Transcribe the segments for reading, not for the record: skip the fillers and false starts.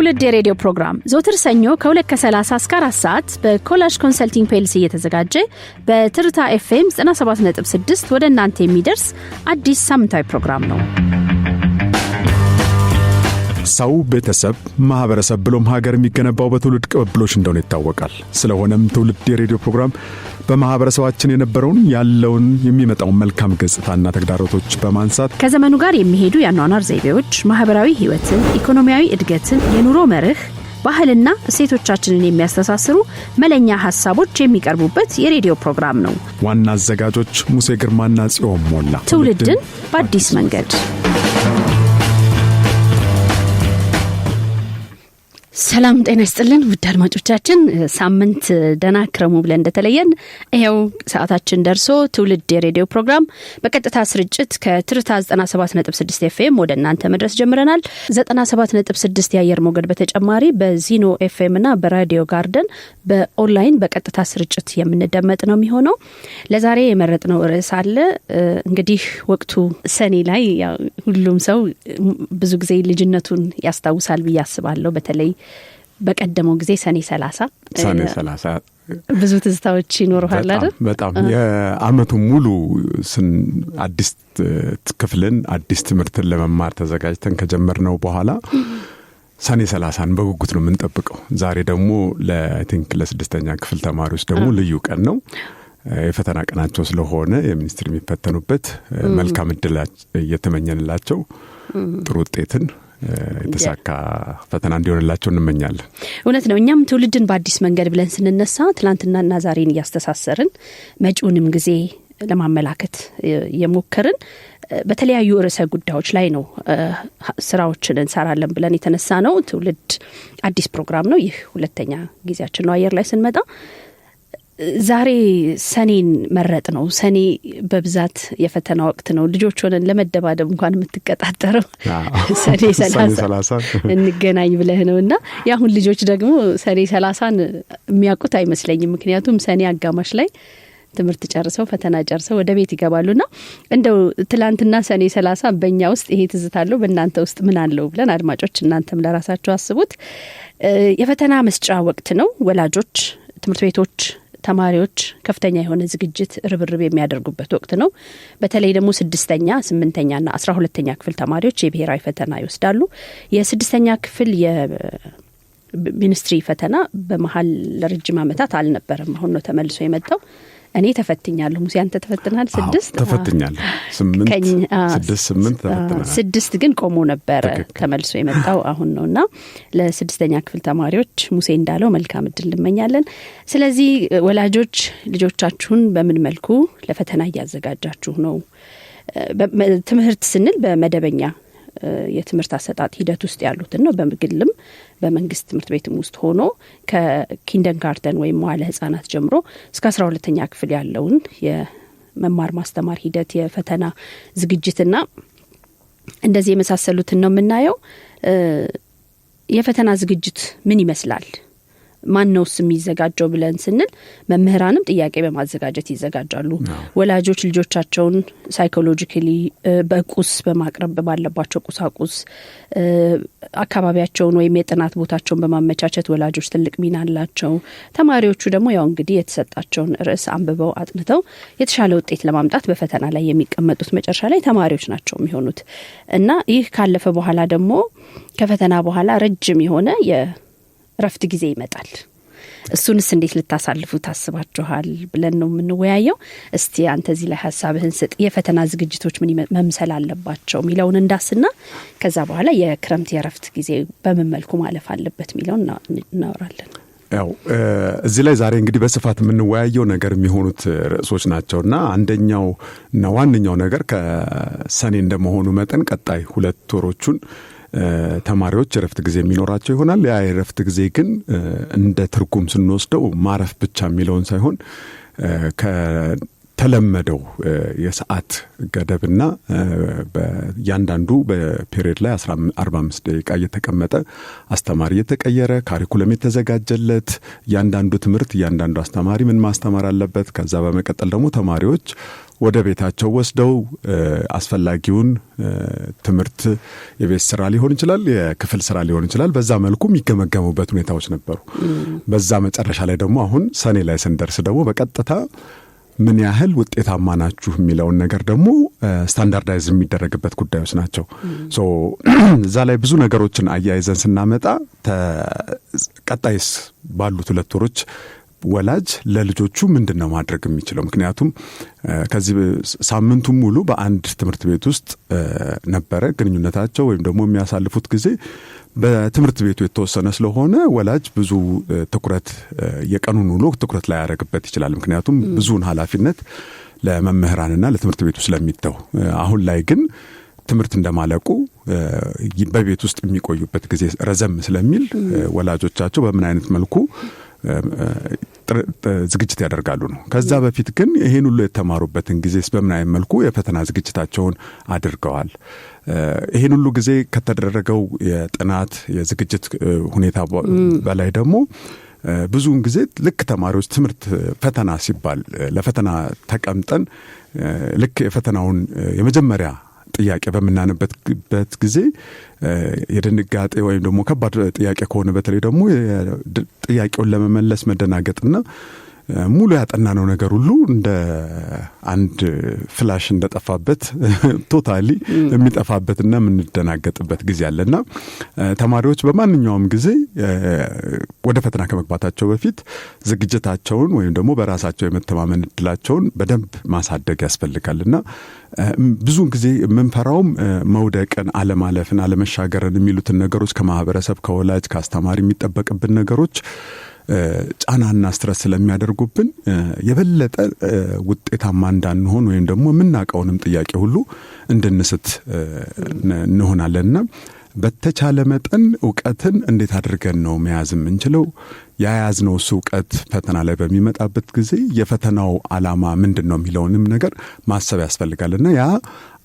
ትውልድ የሬዲዮ ፕሮግራም ዘወትር ሰኞ ከ2:30 እስከ 4 ሰዓት በኮላጅ ኮንሰልቲንግ ፔልሲ እየተዘጋጀ በትርታ ኤፍኤም 97.6 ወደ እናንተ የሚደርስ አዲስ ሳምንታዊ ፕሮግራም ነው። ሰው፣ ቤተሰብ፣ ማህበረሰብ ብሎም ሀገር የሚገነባው በትውልድ ቅብብሎች እንደሆነ ይታወቃል። ስለሆነም ትውልድ የሬዲዮ ፕሮግራም በማህበረሰባችን የነበረውን፣ ያለውን፣ የሚመጣውን መልካም ገጽታና ተግዳሮቶች በማንሳት ከዘመኑ ጋር የሚሄዱ የአኗኗር ዘይቤዎች፣ ማህበራዊ ህይወትን፣ ኢኮኖሚያዊ እድገትን፣ የኑሮ መርህ፣ ባህልና እሴቶቻችንን የሚያስተሳስሩ መለኛ ሀሳቦች የሚቀርቡበት የሬዲዮ ፕሮግራም ነው። ዋና አዘጋጆች ሙሴ ግርማና ጽዮን ሞላ። ትውልድን በአዲስ መንገድ። ሰላም ጤና ይስጥልን ውድ አድማጮቻችን፣ ሳምንት ደህና ክረሙ ብለን እንደተለየን ይኸው ሰዓታችን ደርሶ ትውልድ የሬዲዮ ፕሮግራም በቀጥታ ስርጭት ከትርታ 97.6 ኤፍኤም ወደ እናንተ መድረስ ጀምረናል። 97.6 የአየር ሞገድ በተጨማሪ በዚኖ ኤፍኤም እና በራዲዮ ጋርደን በኦንላይን በቀጥታ ስርጭት የምንደመጥ ነው የሚሆነው። ለዛሬ የመረጥነው ርዕስ አለ። እንግዲህ ወቅቱ ሰኔ ላይ ሁሉም ሰው ብዙ ጊዜ ልጅነቱን ያስታውሳል ብዬ አስባለሁ። በተለይ በቀደመው ጊዜ ሰኔ 30 ሰኔ 30 ብዙ ትዝታዎች ይኖሩሃል አይደል? በጣም የአመቱ ሙሉ አዲስ ክፍልን አዲስ ትምህርትን ለመማር ተዘጋጅተን ከጀመርነው በኋላ ሰኔ 30ን በጉጉት ነው የምንጠብቀው። ዛሬ ደግሞ I think ለስድስተኛ ክፍል ተማሪዎች ደግሞ ልዩ ቀን ነው። የፈተና ቀናቸው ስለሆነ የሚኒስትር የሚፈተኑበት፣ መልካም እድል እየተመኘንላቸው ጥሩ ውጤትን የተሳካ ፈተና እንዲሆንላቸው እንመኛለን። እውነት ነው። እኛም ትውልድን በአዲስ መንገድ ብለን ስንነሳ ትላንትናና ዛሬን እያስተሳሰርን መጪውንም ጊዜ ለማመላከት የሞከርን በተለያዩ ርዕሰ ጉዳዮች ላይ ነው ስራዎችን እንሰራለን ብለን የተነሳ ነው። ትውልድ አዲስ ፕሮግራም ነው። ይህ ሁለተኛ ጊዜያችን ነው አየር ላይ ስንመጣ። ዛሬ ሰኔን መረጥ ነው። ሰኔ በብዛት የፈተና ወቅት ነው። ልጆች ሆነን ለመደባደብ እንኳን የምትቀጣጠረው ሰኔ 30 እንገናኝ ብለህ ነው እና የአሁን ልጆች ደግሞ ሰኔ 30ን የሚያውቁት አይመስለኝም። ምክንያቱም ሰኔ አጋማሽ ላይ ትምህርት ጨርሰው ፈተና ጨርሰው ወደ ቤት ይገባሉና እንደው ትላንትና ሰኔ 30 በእኛ ውስጥ ይሄ ትዝታ አለው፣ በእናንተ ውስጥ ምን አለው ብለን አድማጮች እናንተም ለራሳችሁ አስቡት። የፈተና መስጫ ወቅት ነው። ወላጆች፣ ትምህርት ቤቶች፣ ተማሪዎች ከፍተኛ የሆነ ዝግጅት ርብርብ የሚያደርጉበት ወቅት ነው። በተለይ ደግሞ 6ኛ፣ 8ኛና 12ኛ ክፍል ተማሪዎች የብሔራዊ ፈተና ይወስዳሉ። የ6ኛ ክፍል የሚኒስትሪ ፈተና በመሀል ለረጅም ዓመታት አልነበረም። አሁን ነው ተመልሶ የመጣው። እኔ ተፈትኛለሁ። ሙሴ አንተ ተፈትናል? 6 ተፈትኛለሁ። 8 6 8 ተፈትናል። 6 ግን ቆሞ ነበረ። ተመልሶ የመጣው አሁን ነውና ለ6ኛ ክፍል ተማሪዎች ሙሴ እንዳለው መልካም እድል እንመኛለን። ስለዚህ ወላጆች ልጆቻችሁን በምን መልኩ ለፈተና እያዘጋጃችሁ ነው? ትምህርት ስንል በመደበኛ የትምህርት አሰጣጥ ሂደት ውስጥ ያሉትን ነው። በግልም በመንግስት ትምህርት ቤትም ውስጥ ሆኖ ከ kindergarten ወይም መዋለ ህጻናት ጀምሮ እስከ 12ኛ ክፍል ያለውን የመማር ማስተማር ሂደት፣ የፈተና ዝግጅትና እንደዚህ የመሳሰሉትን ነው የምናየው። የፈተና ዝግጅት ምን ይመስላል? ማን ነውስ የሚዘጋጀው ብለን ስንል መምህራንም ጥያቄ በማዘጋጀት ይዘጋጃሉ። ወላጆች ልጆቻቸውን psychologically በቁስ በማቅረብ ባለባቸው ቁሳቁስ አካባቢያቸውን ወይም የጥናት ቦታቸውን በማመቻቸት ወላጆች ትልቅ ሚና አላቸው። ተማሪዎቹ ደግሞ ያው እንግዲህ የተሰጣቸውን ርዕስ አንብበው አጥንተው የተሻለ ውጤት ለማምጣት በፈተና ላይ የሚቀመጡት መጨረሻ ላይ ተማሪዎች ናቸው የሚሆኑት እና ይህ ካለፈ በኋላ ደግሞ ከፈተና በኋላ ረጅም የሆነ የእረፍት ጊዜ ይመጣል። እሱንስ እንዴት ልታሳልፉ ታስባችኋል ብለን ነው የምንወያየው። እስቲ አንተ እዚህ ላይ ሀሳብህን ስጥ። የፈተና ዝግጅቶች ምን መምሰል አለባቸው የሚለውን እንዳስና ከዛ በኋላ የክረምት የእረፍት ጊዜ በምን መልኩ ማለፍ አለበት የሚለውን እናወራለን። ያው እዚህ ላይ ዛሬ እንግዲህ በስፋት የምንወያየው ነገር የሚሆኑት ርዕሶች ናቸውና አንደኛው እና ዋነኛው ነገር ከሰኔ እንደመሆኑ መጠን ቀጣይ 2 ወሮቹን ተማሪዎች የእረፍት ጊዜ የሚኖራቸው ይሆናል። ያ የእረፍት ጊዜ ግን እንደ ትርጉም ስንወስደው ማረፍ ብቻ የሚለውን ሳይሆን ከተለመደው የሰዓት ገደብና በእያንዳንዱ በ period ላይ 45 ደቂቃ እየተቀመጠ አስተማሪ እየተቀየረ curriculum የተዘጋጀለት እያንዳንዱ ትምህርት እያንዳንዱ አስተማሪ ምን ማስተማር አለበት፣ ከዛ በመቀጠል ደግሞ ተማሪዎች ወደ ቤታቸው ወስደው አስፈላጊውን ትምህርት የቤት ስራ ሊሆን ይችላል፣ የክፍል ስራ ሊሆን ይችላል። በዛ መልኩ የሚገመገሙበት ሁኔታዎች ነበሩ። በዛ መጨረሻ ላይ ደግሞ አሁን ሰኔ ላይ ስንደርስ ደግሞ በቀጥታ ምን ያህል ውጤታማ ናችሁ የሚለውን ነገር ደግሞ standardize የሚደረግበት ጉዳዮች ናቸው። So እዛ ላይ ብዙ ነገሮችን አያይዘን ስናመጣ ቀጣይስ ባሉት 2 ወሮች ወላጅ ለልጆቹ ምንድን ነው ማድረግ የሚችለው? ምክንያቱም ከዚህ ሳምንቱን ሙሉ በአንድ ትምህርት ቤት ውስጥ ነበረ ግንኙነታቸው ወይም ደግሞ የሚያሳልፉት ጊዜ በትምህርት ቤቱ የተወሰነ ስለሆነ ወላጅ ብዙ ትኩረት የቀኑን ውሎ ትኩረት ላያደርግበት ይችላል። ምክንያቱም ብዙውን ኃላፊነት ለመምህራንና ለትምህርት ቤቱ ስለሚተው። አሁን ላይ ግን ትምህርት እንደማለቁ በቤት ውስጥ የሚቆዩበት ጊዜ ረዘም ስለሚል ወላጆቻቸው በምን አይነት መልኩ ዝግጅት ያደርጋሉ ነው። ከዛ በፊት ግን ይሄን ሁሉ የተማሩበትን ጊዜስ በምን አይነት መልኩ የፈተና ዝግጅታቸውን አድርገዋል? ይሄን ሁሉ ጊዜ ከተደረገው የጥናት የዝግጅት ሁኔታ በላይ ደግሞ ብዙውን ጊዜ ልክ ተማሪዎች ትምህርት ፈተና ሲባል ለፈተና ተቀምጠን ልክ የፈተናውን የመጀመሪያ ጥያቄ በምናነብበት ጊዜ የድንጋጤ ወይም ደግሞ ከባድ ጥያቄ ከሆነ በተለይ ደግሞ ጥያቄውን ለመመለስ መደናገጥና ሙሉ ያጠናነው ነገር ሁሉ እንደ አንድ flash እንደጠፋበት totally የሚጠፋበትና የምንደናገጥበት ጊዜ አለና ተማሪዎች በማንኛውም ጊዜ ወደ ፈተና ከመግባታቸው በፊት ዝግጅታቸውን ወይም ደግሞ በራሳቸው የመተማመን እድላቸውን በደንብ ማሳደግ ያስፈልጋልና ብዙውን ጊዜ የምንፈራውም መውደቅን፣ አለማለፍን፣ አለመሻገርን የሚሉትን ነገሮች ከማህበረሰብ፣ ከወላጅ፣ ከአስተማሪ የሚጠበቅብን ነገሮች ጫናና stress ስለሚያደርጉብን የበለጠ ውጤታማ እንዳንሆን ወይም ደግሞ የምናውቀውንም ጥያቄ ሁሉ እንድንስት እንሆናለንና በተቻለ መጠን እውቀትን እንዴት አድርገን ነው መያዝ የምንችለው? የያዝነው እሱ እውቀት ፈተና ላይ በሚመጣበት ጊዜ የፈተናው ዓላማ ምንድን ነው የሚለውንም ነገር ማሰብ ያስፈልጋልና ያ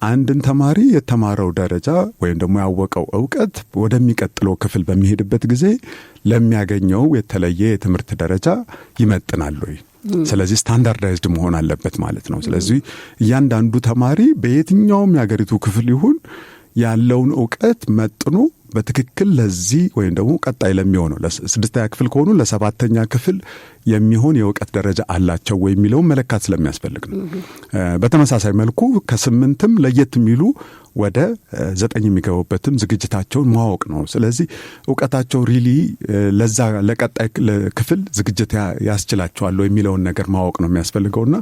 አንድን ተማሪ የተማረው ደረጃ ወይም ደግሞ ያወቀው እውቀት ወደሚቀጥለው ክፍል በሚሄድበት ጊዜ ለሚያገኘው የተለየ የትምህርት ደረጃ ይመጥናል ወይ? ስለዚህ standardized መሆን አለበት ማለት ነው። ስለዚህ እያንዳንዱ ተማሪ በየትኛውም የሀገሪቱ ክፍል ይሁን ያለውን እውቀት መጥኖ በትክክል ለዚህ ወይም ደግሞ ቀጣይ ለሚሆነው ለስድስተኛ ክፍል ከሆኑ ለሰባተኛ ክፍል የሚሆን የእውቀት ደረጃ አላቸው ወይ የሚለውን መለካት ስለሚያስፈልግ ነው። በተመሳሳይ መልኩ ከስምንትም ለየት የሚሉ ወደ ዘጠኝ የሚገቡበትም ዝግጅታቸውን ማወቅ ነው። ስለዚህ እውቀታቸው really ለዛ ለቀጣይ ክፍል ዝግጅት ያስችላቸዋል የሚለውን ነገር ማወቅ ነው የሚያስፈልገውና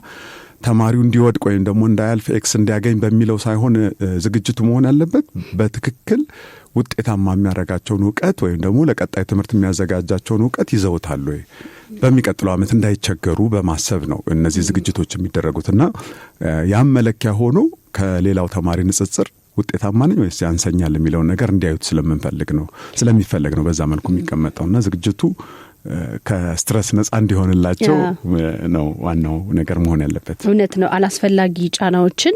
ተማሪው እንዲወድቅ ወይም ደግሞ እንዳያልፍ X እንዲያገኝ በሚለው ሳይሆን ዝግጅቱ መሆን ያለበት በትክክል ውጤታማ የሚያደርጋቸውን እውቀት ወይም ደግሞ ለቀጣይ ትምህርት የሚያዘጋጃቸውን እውቀት ይዘውታል ወይ፣ በሚቀጥለው ዓመት እንዳይቸገሩ በማሰብ ነው እነዚህ ዝግጅቶች የሚደረጉትና ያም መለኪያ ሆኖ ከሌላው ተማሪ ንጽጽር ውጤታማ ነኝ ወይስ ያንሰኛል የሚለውን ነገር እንዲያዩት ስለምንፈልግ ነው ስለሚፈለግ ነው በዛ መልኩ የሚቀመጠውና ዝግጅቱ ከ stress ነጻ እንዲሆንላቸው ነው ዋናው ነገር መሆን ያለበት። እውነት ነው። አላስፈላጊ ጫናዎችን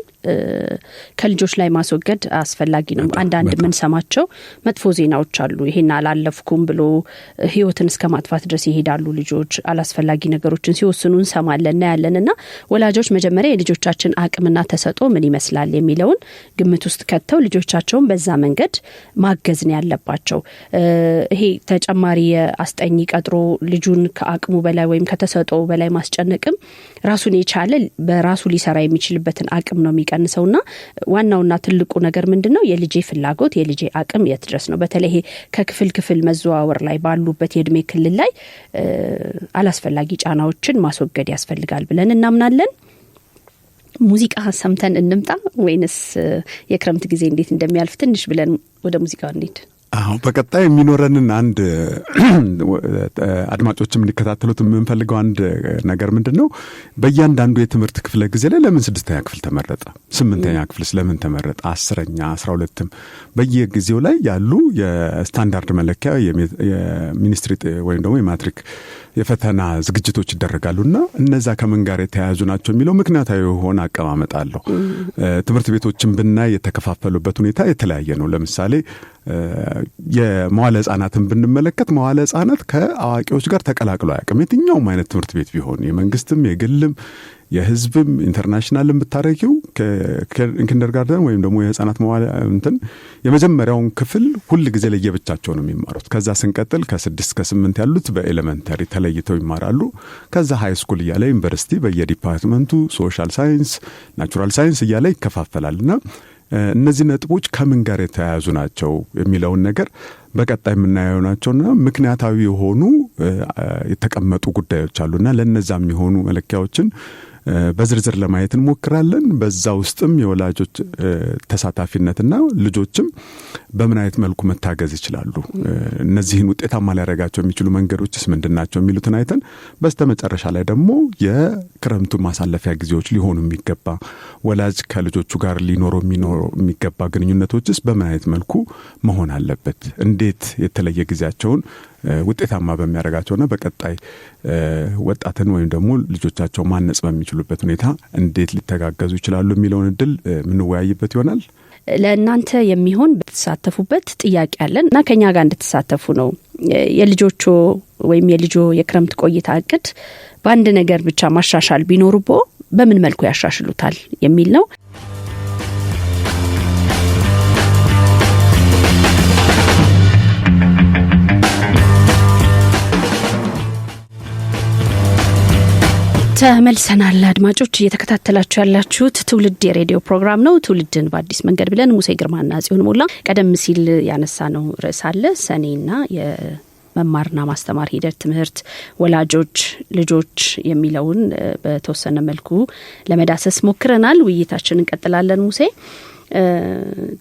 ከልጆች ላይ ማስወገድ አስፈላጊ ነው። አንዳንድ የምንሰማቸው መጥፎ ዜናዎች አሉ። ይሄን አላለፍኩም ብሎ ሕይወትን እስከ ማጥፋት ድረስ ይሄዳሉ ልጆች። አላስፈላጊ ነገሮችን ሲወስኑ እንሰማለን፣ እናያለን። እና ወላጆች መጀመሪያ የልጆቻችን አቅምና ተሰጥኦ ምን ይመስላል የሚለውን ግምት ውስጥ ከተው ልጆቻቸውን በዛ መንገድ ማገዝ ነው ያለባቸው። ይሄ ተጨማሪ አስጠኚ ቀጥሮ ልጁን ከአቅሙ በላይ ወይም ከተሰጥኦ በላይ ማስጨነቅም ራሱን የቻለ በራሱ ሊሰራ የሚችልበትን አቅም ነው የሚቀንሰውና ዋናውና ትልቁ ነገር ምንድን ነው? የልጄ ፍላጎት፣ የልጄ አቅም የት ድረስ ነው? በተለይ ይሄ ከክፍል ክፍል መዘዋወር ላይ ባሉበት የእድሜ ክልል ላይ አላስፈላጊ ጫናዎችን ማስወገድ ያስፈልጋል ብለን እናምናለን። ሙዚቃ ሰምተን እንምጣ ወይንስ የክረምት ጊዜ እንዴት እንደሚያልፍ ትንሽ ብለን ወደ ሙዚቃው እንሂድ? አዎ፣ በቀጣይ የሚኖረንን አንድ አድማጮችም እንዲከታተሉት የምንፈልገው አንድ ነገር ምንድን ነው? በእያንዳንዱ የትምህርት ክፍለ ጊዜ ላይ ለምን ስድስተኛ ክፍል ተመረጠ? ስምንተኛ ክፍል ለምን ተመረጠ? 10ኛ፣ 12ም በየጊዜው ላይ ያሉ የስታንዳርድ መለኪያ የ ministry ወይም ደግሞ የማትሪክ የፈተና ዝግጅቶች ይደረጋሉና እነዛ ከምን ጋር የተያያዙ ናቸው የሚለው ምክንያታዊ የሆነ አቀማመጥ አለው። ትምህርት ቤቶችን ብናይ የተከፋፈሉበት ሁኔታ የተለያየ ነው። ለምሳሌ የመዋለ ሕጻናትን ብንመለከት መዋለ ሕጻናት ከአዋቂዎች ጋር ተቀላቅሎ አያውቅም። የትኛውም አይነት ትምህርት ቤት ቢሆን የመንግስትም የግልም የህዝብም international ብታረጊው kindergarten ወይም ደግሞ የህፃናት መዋለ እንትን የመጀመሪያውን ክፍል ሁል ጊዜ ለየብቻቸው ነው የሚማሩት። ከዛ ስንቀጥል ከ6 ከ8 ያሉት በ elementary ተለይተው ይማራሉ። ከዛ high school እያለ ዩኒቨርሲቲ በየ department ኡ social science፣ natural science እያለ ይከፋፈላልና እነዚህ ነጥቦች ከምን ጋር የተያያዙ ናቸው የሚለውን ነገር በቀጣይ የምናየው ናቸውና ምክንያታዊ የሆኑ የተቀመጡ ጉዳዮች አሉና ለነዛ የሚሆኑ መለኪያዎችን በዝርዝር ለማየት እንሞክራለን። በዛ ውስጥም የወላጆች ተሳታፊነትና ልጆችም በምን አይነት መልኩ መታገዝ ይችላሉ፣ እነዚህን ውጤታማ ሊያደርጋቸው የሚችሉ መንገዶችስ ምንድናቸው የሚሉትን አይተን በስተመጨረሻ ላይ ደግሞ የክረምቱ ማሳለፊያ ጊዜዎች ሊሆኑ የሚገባ፣ ወላጅ ከልጆቹ ጋር ሊኖረው የሚገባ ግንኙነቶችስ በምን አይነት መልኩ መሆን አለበት፣ እንዴት የተለየ ጊዜያቸውን ውጤታማ በሚያደርጋቸውና በቀጣይ ወጣትን ወይም ደግሞ ልጆቻቸው ማነጽ በሚችሉበት ሁኔታ እንዴት ሊተጋገዙ ይችላሉ የሚለውን እድል የምንወያይበት ይሆናል። ለእናንተ የሚሆን በተሳተፉበት ጥያቄ አለን እና ከኛ ጋር እንድትሳተፉ ነው። የልጆቹ ወይም የልጆ የክረምት ቆይታ እቅድ በአንድ ነገር ብቻ ማሻሻል ቢኖርቦ በምን መልኩ ያሻሽሉታል የሚል ነው። ተመልሰናል አድማጮች፣ እየተከታተላችሁ ያላችሁት ትውልድ የሬዲዮ ፕሮግራም ነው። ትውልድን በአዲስ መንገድ ብለን ሙሴ ግርማና ጽዮን ሞላ ቀደም ሲል ያነሳነው ርዕስ አለ። ሰኔና የመማርና ማስተማር ሂደት፣ ትምህርት፣ ወላጆች፣ ልጆች የሚለውን በተወሰነ መልኩ ለመዳሰስ ሞክረናል። ውይይታችንን እንቀጥላለን። ሙሴ፣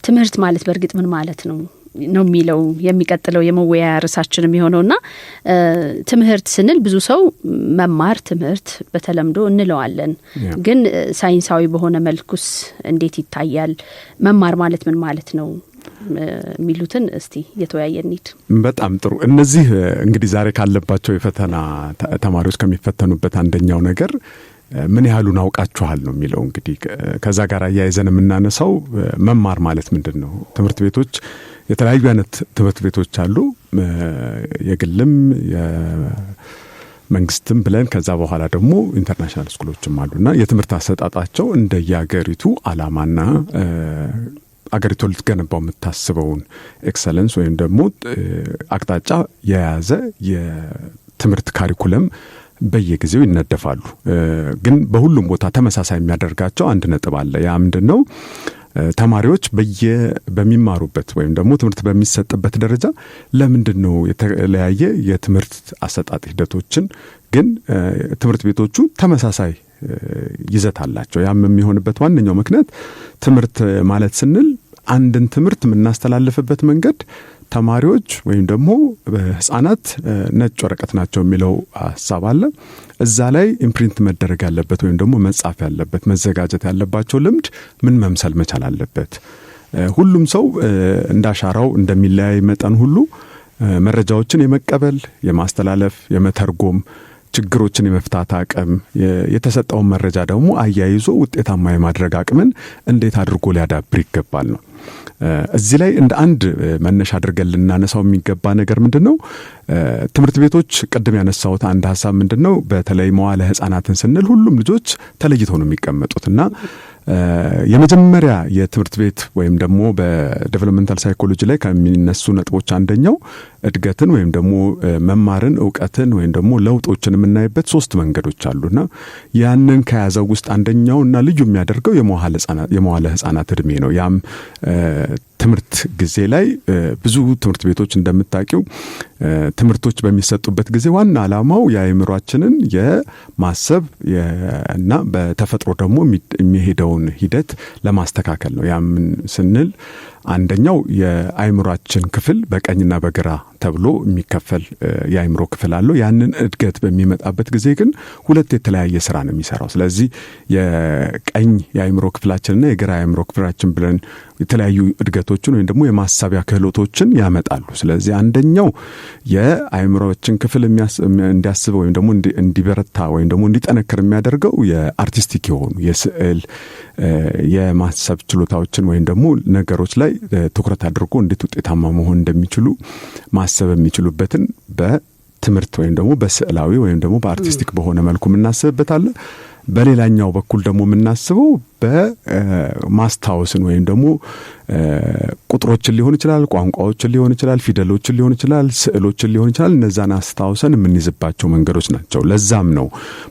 ትምህርት ማለት በእርግጥ ምን ማለት ነው ነው የሚለው የሚቀጥለው የመወያያ ርዕሳችን የሚሆነውና ትምህርት ስንል ብዙ ሰው መማር ትምህርት በተለምዶ እንለዋለን። ግን ሳይንሳዊ በሆነ መልኩስ እንዴት ይታያል? መማር ማለት ምን ማለት ነው የሚሉትን እስቲ እየተወያየን እንሂድ። በጣም ጥሩ። እነዚህ እንግዲህ ዛሬ ካለባቸው የፈተና ተማሪዎች ከሚፈተኑበት አንደኛው ነገር ምን ያህሉን አውቃችኋል ነው የሚለው። እንግዲህ ከዛ ጋር አያይዘን የምናነሳው መማር ማለት ምንድን ነው? ትምህርት ቤቶች፣ የተለያዩ አይነት ትምህርት ቤቶች አሉ። የግልም የመንግስትም ብለን ከዛ በኋላ ደግሞ international school ኦችም አሉና የትምህርት አሰጣጣቸው እንደየአገሪቱ አላማና አገሪቱ ልትገነባው የምታስበውን excellence ወይም ደግሞ አቅጣጫ የያዘ የትምህርት curriculum በየጊዜው ይነደፋሉ። ግን በሁሉም ቦታ ተመሳሳይ የሚያደርጋቸው አንድ ነጥብ አለ። ያ ምንድነው? ተማሪዎች በሚማሩበት ወይም ደግሞ ትምህርት በሚሰጥበት ደረጃ ለምንድን ነው የተለያየ የትምህርት አሰጣጥ ሂደቶችን ግን ትምህርት ቤቶቹ ተመሳሳይ ይዘት አላቸው? ያም የሚሆንበት ዋነኛው ምክንያት ትምህርት ማለት ስንል አንድን ትምህርት የምናስተላልፍበት መንገድ፣ ተማሪዎች ወይም ደግሞ ህጻናት ነጭ ወረቀት ናቸው የሚለው ሀሳብ አለ። እዛ ላይ imprint መደረግ ያለበት ወይም ደግሞ መጻፍ ያለበት፣ መዘጋጀት ያለባቸው ልምድ ምን መምሰል መቻል አለበት? ሁሉም ሰው እንዳሻራው እንደሚለያይ መጠን ሁሉ መረጃዎችን የመቀበል፣ የማስተላለፍ፣ የመተርጎም፣ ችግሮችን የመፍታት አቅም፣ የተሰጠውን መረጃ ደግሞ አያይዞ ውጤታማ የማድረግ አቅምን እንዴት አድርጎ ሊያዳብር ይገባል ነው። እዚህ ላይ እንደ አንድ መነሻ አድርገን ልናነሳው የሚገባ ነገር ምንድን ነው? ትምህርት ቤቶች፣ ቅድም ያነሳሁት አንድ ሀሳብ ምንድን ነው? በተለይ መዋለ ህጻናትን ስንል ሁሉም ልጆች ተለይተው ነው የሚቀመጡት እና የመጀመሪያ የትምህርት ቤት ወይም ደግሞ በ developmental psychology ላይ ከሚነሱ ነጥቦች አንደኛው እድገትን ወይም ደግሞ መማርን፣ እውቀትን ወይም ደግሞ ለውጦችን የምናይበት ሶስት መንገዶች አሉና ያንን ከያዘው ውስጥ አንደኛው እና ልዩ የሚያደርገው የመዋለ ህጻናት እድሜ ነው። ያም ትምህርት ጊዜ ላይ ብዙ ትምህርት ቤቶች እንደምታውቂው ትምህርቶች በሚሰጡበት ጊዜ ዋና ዓላማው የአእምሯችንን የማሰብ እና በተፈጥሮ ደግሞ የሚሄደውን ሂደት ለማስተካከል ነው። ያም ስንል አንደኛው የአእምሯችን ክፍል በቀኝና በግራ ተብሎ የሚከፈል የአእምሮ ክፍል አለው። ያንን እድገት በሚመጣበት ጊዜ ግን ሁለት የተለያየ ስራ ነው የሚሰራው። ስለዚህ የቀኝ የአእምሮ ክፍላችንና የግራ የአእምሮ ክፍላችን ብለን የተለያዩ እድገቶችን ወይም ደግሞ የማሰቢያ ክህሎቶችን ያመጣሉ። ስለዚህ አንደኛው የአእምሮችን ክፍል እንዲያስብ ወይም ደግሞ እንዲበረታ ወይም ደግሞ እንዲጠነክር የሚያደርገው የ artistic የሆኑ፣ የስዕል፣ የማሰብ ችሎታዎችን ወይም ደግሞ ነገሮች ላይ ትኩረት አድርጎ እንዴት ውጤታማ መሆን እንደሚችሉ ማሰብ የሚችሉበትን ትምህርት ወይም ደግሞ በስዕላዊ ወይም ደግሞ በ artistic በሆነ መልኩ የምናስብበት አለ። በሌላኛው በኩል ደግሞ የምናስበው በማስታወስን ወይም ደግሞ ቁጥሮችን ሊሆን ይችላል፣ ቋንቋዎችን ሊሆን ይችላል፣ ፊደሎችን ሊሆን ይችላል፣ ስዕሎችን ሊሆን ይችላል። እነዛን አስታውሰን የምንይዝባቸው መንገዶች ናቸው። ለዛም ነው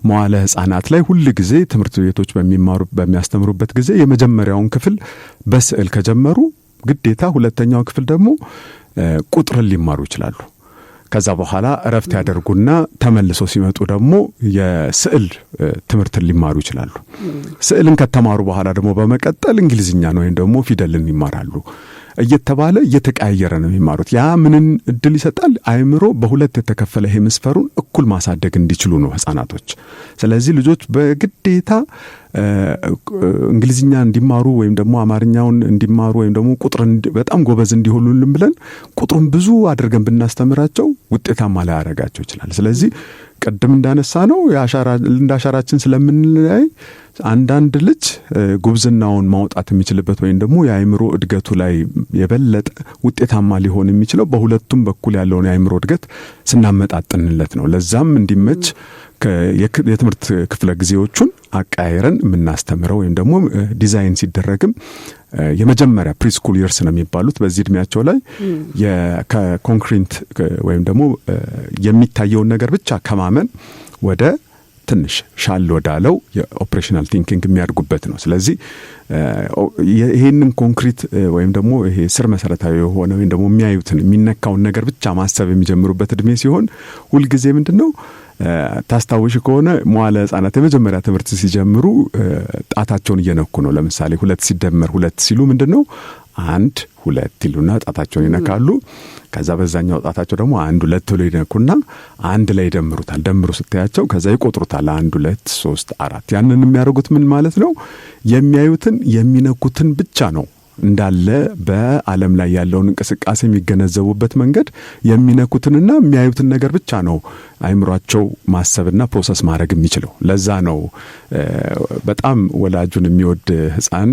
መዋለ ሕጻናት ላይ ሁል ጊዜ ትምህርት ቤቶች በሚማሩ በሚያስተምሩበት ጊዜ የመጀመሪያውን ክፍል በስዕል ከጀመሩ ግዴታ ሁለተኛው ክፍል ደግሞ ቁጥርን ሊማሩ ይችላሉ። ከዛ በኋላ እረፍት ያደርጉና ተመልሰው ሲመጡ ደግሞ የስዕል ትምህርትን ሊማሩ ይችላሉ። ስዕልን ከተማሩ በኋላ ደግሞ በመቀጠል እንግሊዝኛን ወይም ደግሞ ፊደልን ይማራሉ። እየተባለ እየተቀያየረ ነው የሚማሩት። ያ ምንን እድል ይሰጣል? አእምሮ በሁለት የተከፈለ hemisphere ኡን እኩል ማሳደግ እንዲችሉ ነው ህጻናቶች። ስለዚህ ልጆች በግዴታ እንግሊዝኛ እንዲማሩ ወይም ደግሞ አማርኛውን እንዲማሩ ወይም ደግሞ ቁጥርን በጣም ጎበዝ እንዲሆኑልን ብለን ቁጥሩን ብዙ አድርገን ብናስተምራቸው ውጤታማ ላያደርጋቸው ይችላል። ስለዚህ ቅድም እንዳነሳነው እንደ አሻራችን ስለምንለያይ አንዳንድ ልጅ ጉብዝናውን ማውጣት የሚችልበት ወይም ደግሞ የአእምሮ እድገቱ ላይ የበለጠ ውጤታማ ሊሆን የሚችለው በሁለቱም በኩል ያለውን የአእምሮ እድገት ስናመጣጥንለት ነው። ለዛም እንዲመች የትምህርት ክፍለ ጊዜዎቹን አቀያይረን የምናስተምረው ወይም ደግሞ ዲዛይን ሲደረግም የመጀመሪያ preschool years ነው የሚባሉት፣ በዚህ እድሜያቸው ላይ ከኮንክሪት ወይም ደግሞ የሚታየውን ነገር ብቻ ከማመን ወደ ትንሽ ሻል ወዳለው የ operational thinking የሚያድጉበት ነው። ስለዚህ ይሄንን ኮንክሪት ወይም ደግሞ ይሄ ስር መሰረታዊ የሆነ ወይም ደግሞ የሚያዩትን የሚነካውን ነገር ብቻ ማሰብ የሚጀምሩበት እድሜ ሲሆን፣ ሁልጊዜ ምንድን ነው፣ ታስታውሽ ከሆነ መዋለ ሕጻናት የመጀመሪያ ትምህርት ሲጀምሩ ጣታቸውን እየነኩ ነው። ለምሳሌ 2 ሲደመር 2 ሲሉ ምንድን ነው፣ 1 2 ይሉና ጣታቸውን ይነካሉ። ከዛ በዛኛው ጣታቸው ደግሞ 1 2 ብሎ ይነኩና አንድ ላይ ይደምሩታል። ደምሩ ስታያቸው ከዛ ይቆጥሩታል። 1 2 3 4። ያንን የሚያደርጉት ምን ማለት ነው? የሚያዩትን የሚነኩትን ብቻ ነው። እንዳለ በዓለም ላይ ያለውን እንቅስቃሴ የሚገነዘቡበት መንገድ የሚነኩትንና የሚያዩትን ነገር ብቻ ነው አይምሯቸው ማሰብና process ማድረግ የሚችለው። ለዛ ነው በጣም ወላጁን የሚወድ ሕፃን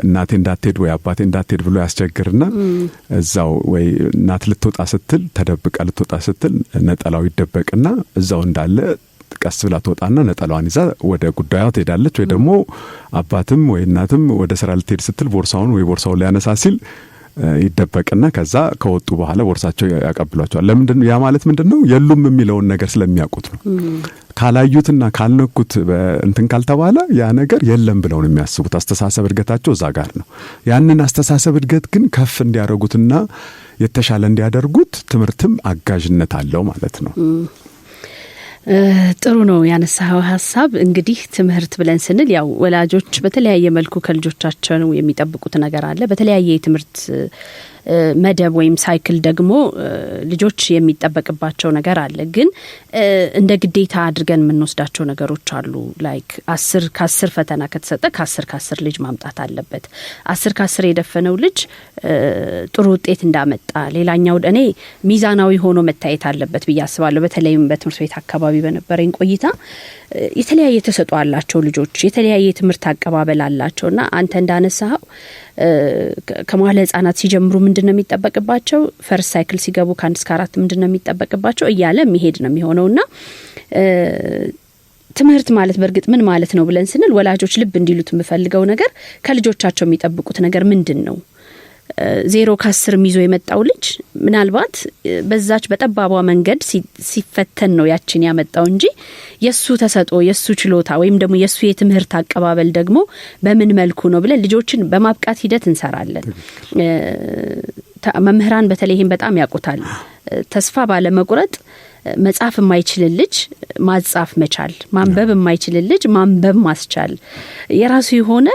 እናቴ እንዳትሄድ ወይ አባቴ እንዳትሄድ ብሎ ያስቸግርና እዛው ወይ እናት ልትወጣ ስትል፣ ተደብቃ ልትወጣ ስትል ነጠላው ይደበቅና እዛው እንዳለ ቀስ ብላ ትወጣና ነጠላዋን ይዛ ወደ ጉዳዩ ትሄዳለች። ወይ ደግሞ አባትም ወይ እናትም ወደ ስራ ልትሄድ ስትል ቦርሳውን ወይ ቦርሳውን ሊያነሳ ሲል ይደበቅና ከዛ ከወጡ በኋላ ቦርሳቸው ያቀብሏቸዋል። ለምንድን ያ ማለት ምንድን ነው? የሉም የሚለውን ነገር ስለሚያውቁት ነው። ካላዩትና ካልነኩት፣ እንትን ካልተባለ ያ ነገር የለም ብለው ነው የሚያስቡት። አስተሳሰብ እድገታቸው እዛ ጋር ነው። ያንን አስተሳሰብ እድገት ግን ከፍ እንዲያደርጉትና የተሻለ እንዲያደርጉት ትምህርትም አጋዥነት አለው ማለት ነው። ጥሩ ነው ያነሳኸው ሀሳብ። እንግዲህ ትምህርት ብለን ስንል ያው ወላጆች በተለያየ መልኩ ከልጆቻቸው የሚጠብቁት ነገር አለ። በተለያየ የትምህርት መደብ ወይም cycle ደግሞ ልጆች የሚጠበቅባቸው ነገር አለ። ግን እንደ ግዴታ አድርገን የምንወስዳቸው ነገሮች አሉ። Like 10 ከ10 ፈተና ከተሰጠ ከ10 ከ10 ልጅ ማምጣት አለበት። 10 ከ10 የደፈነው ልጅ ጥሩ ውጤት እንዳመጣ፣ ሌላኛው እኔ ሚዛናዊ ሆኖ መታየት አለበት ብዬ አስባለሁ። በተለይም በትምህርት ቤት አካባቢ በነበረኝ ቆይታ የተለያየ ተሰጥኦ አላቸው ልጆች፣ የተለያየ የትምህርት አቀባበል አላቸው እና አንተ እንዳነሳኸው ከመዋለ ህጻናት ሲጀምሩ ምንድን ነው የሚጠበቅባቸው፣ first cycle ሲገቡ ከ1 እስከ 4 ምንድን ነው የሚጠበቅባቸው እያለ የሚሄድ ነው የሚሆነው። እና ትምህርት ማለት በእርግጥ ምን ማለት ነው ብለን ስንል ወላጆች ልብ እንዲሉት የምፈልገው ነገር ከልጆቻቸው የሚጠብቁት ነገር ምንድን ነው? 0 ከ10 ይዞ የመጣው ልጅ ምናልባት በዛች በጠባቧ መንገድ ሲፈተን ነው ያችን ያመጣው እንጂ የእሱ ተሰጥኦ፣ የእሱ ችሎታ ወይም ደግሞ የእሱ የትምህርት አቀባበል ደግሞ በምን መልኩ ነው ብለን ልጆችን በማብቃት ሂደት እንሰራለን። መምህራን በተለይ ይህን በጣም ያውቁታል። ተስፋ ባለመቁረጥ መጻፍ የማይችልን ልጅ ማጻፍ መቻል፣ ማንበብ የማይችልን ልጅ ማንበብ ማስቻል የራሱ የሆነ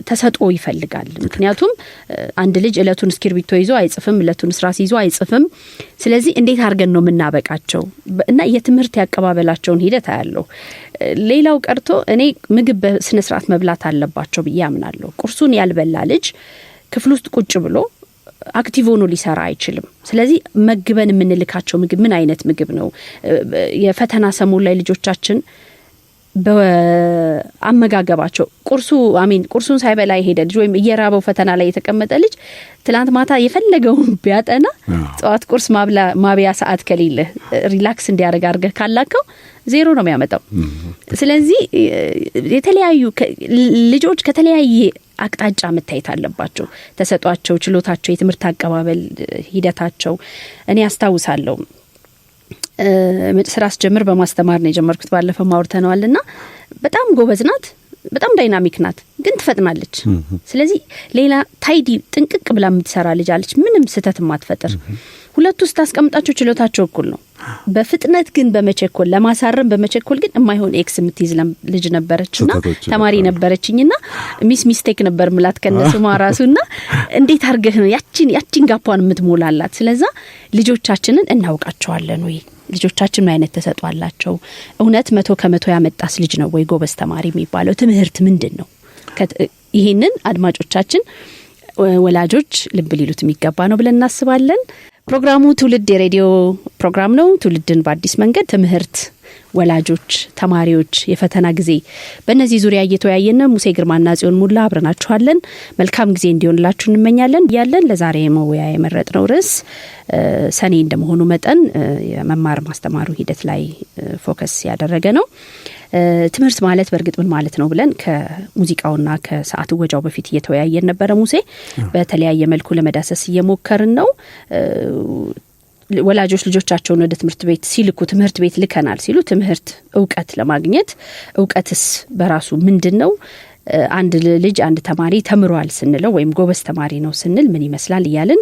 ተሰጥኦ ይፈልጋል። ምክንያቱም አንድ ልጅ እለቱን እስክሪብቶ ይዞ አይጽፍም፣ እለቱን እርሳስ ይዞ አይጽፍም። ስለዚህ እንዴት አድርገን ነው የምናበቃቸው? እና የትምህርት ያቀባበላቸውን ሂደት አያለሁ። ሌላው ቀርቶ እኔ ምግብ በስነ ስርዓት መብላት አለባቸው ብዬ አምናለሁ። ቁርሱን ያልበላ ልጅ ክፍል ውስጥ ቁጭ ብሎ active ሆኖ ሊሰራ አይችልም። ስለዚህ መግበን የምንልካቸው ምግብ ምን አይነት ምግብ ነው? የፈተና ሰሞን ላይ ልጆቻችን በአመጋገባቸው ቁርሱ I mean ቁርሱን ሳይበላ የሄደ ልጅ ወይም እየራበው ፈተና ላይ የተቀመጠ ልጅ ትላንት ማታ የፈለገውን ቢያጠና ጠዋት ቁርስ ማብያ ሰዓት ከሌለ፣ relax እንዲያደርግ አድርገህ ካላከው ዜሮ ነው የሚያመጣው። ስለዚህ የተለያዩ ልጆች ከተለያየ አቅጣጫ መታየት አለባቸው። ተሰጧቸው፣ ችሎታቸው፣ የትምህርት አቀባበል ሂደታቸው። እኔ አስታውሳለሁ፣ ስራ ስጀምር በማስተማር ነው የጀመርኩት። ባለፈው አውርተነዋል ና በጣም ጎበዝ ናት፣ በጣም dynamic ናት፣ ግን ትፈጥናለች። ስለዚህ ሌላ tidy ጥንቅቅ ብላ የምትሰራ ልጅ አለች፣ ምንም ስህተት የማትፈጥር። ሁለቱ ስታስቀምጣቸው ችሎታቸው እኩል ነው። በፍጥነት ግን በመቸኮል፣ ለማሳረም በመቸኮል ግን የማይሆን X የምትይዝ ልጅ ነበረችና ተማሪ ነበረችኝና Miss Mistake ነበር ምላት ከነስሟ ራሱና እንዴት አርገህ ነው ያቺን gap ኧን የምትሞላላት? ስለዛ ልጆቻችንን እናውቃቸዋለን ወይ? ልጆቻችን ምን አይነት ተሰጥኦ አላቸው? እውነት 100% ያመጣስ ልጅ ነው ወይ ጎበዝ ተማሪ የሚባለው? ትምህርት ምንድን ነው? ይህንን አድማጮቻችን፣ ወላጆች ልብ ሊሉት የሚገባ ነው ብለን እናስባለን። ፕሮግራሙ ትውልድ የሬዲዮ ፕሮግራም ነው። ትውልድን በአዲስ መንገድ፣ ትምህርት፣ ወላጆች፣ ተማሪዎች፣ የፈተና ጊዜ፣ በእነዚህ ዙሪያ እየተወያየን ሙሴ ግርማና ጽዮን ሙላ አብረናችኋለን። መልካም ጊዜ እንዲሆንላችሁ እንመኛለን። ያለን ለዛሬ መወያ የመረጥነው ርዕስ ሰኔ እንደመሆኑ መጠን የመማር ማስተማሩ ሂደት ላይ focus ያደረገ ነው። ትምህርት ማለት በእርግጥ ምን ማለት ነው ብለን ከሙዚቃውና ከሰዓት እወጃው በፊት እየተወያየን ነበረ። ሙሴ፣ በተለያየ መልኩ ለመዳሰስ እየሞከርን ነው። ወላጆች ልጆቻቸውን ወደ ትምህርት ቤት ሲልኩ፣ ትምህርት ቤት ልከናል ሲሉ ትምህርት እውቀት ለማግኘት፣ እውቀትስ በራሱ ምንድን ነው? አንድ ልጅ፣ አንድ ተማሪ ተምሯል ስንለው ወይም ጎበዝ ተማሪ ነው ስንል ምን ይመስላል እያልን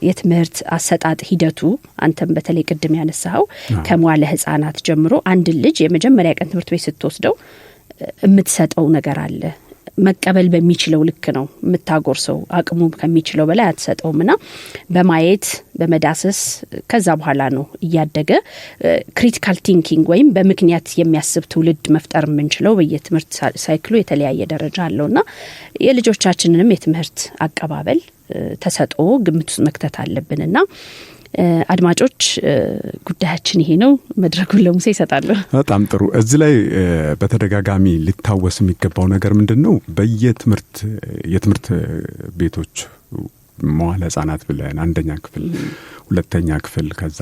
የትምህርት አሰጣጥ ሂደቱ፣ አንተም በተለይ ቅድም ያነሳኸው ከመዋለ ሕጻናት ጀምሮ አንድ ልጅ የመጀመሪያ ቀን ትምህርት ቤት ስትወስደው የምትሰጠው ነገር አለ። መቀበል በሚችለው ልክ ነው የምታጎርሰው። አቅሙ ከሚችለው በላይ አትሰጠውም ና በማየት፣ በመዳሰስ፣ ከዛ በኋላ ነው እያደገ critical thinking ወይም በምክንያት የሚያስብ ትውልድ መፍጠር የምንችለው። በየትምህርት cycle ኡ የተለያየ ደረጃ አለው ና የልጆቻችንንም የትምህርት አቀባበል፣ ተሰጥኦ ግምት ውስጥ መክተት አለብን እና አድማጮች፣ ጉዳያችን ይሄ ነው። መድረኩን ለሙሴ ይሰጣለሁ። በጣም ጥሩ። እዚህ ላይ በተደጋጋሚ ሊታወስ የሚገባው ነገር ምንድን ነው? በየትምህርት የትምህርት ቤቶች መዋለ ህጻናት ብለን አንደኛ ክፍል፣ ሁለተኛ ክፍል፣ ከዛ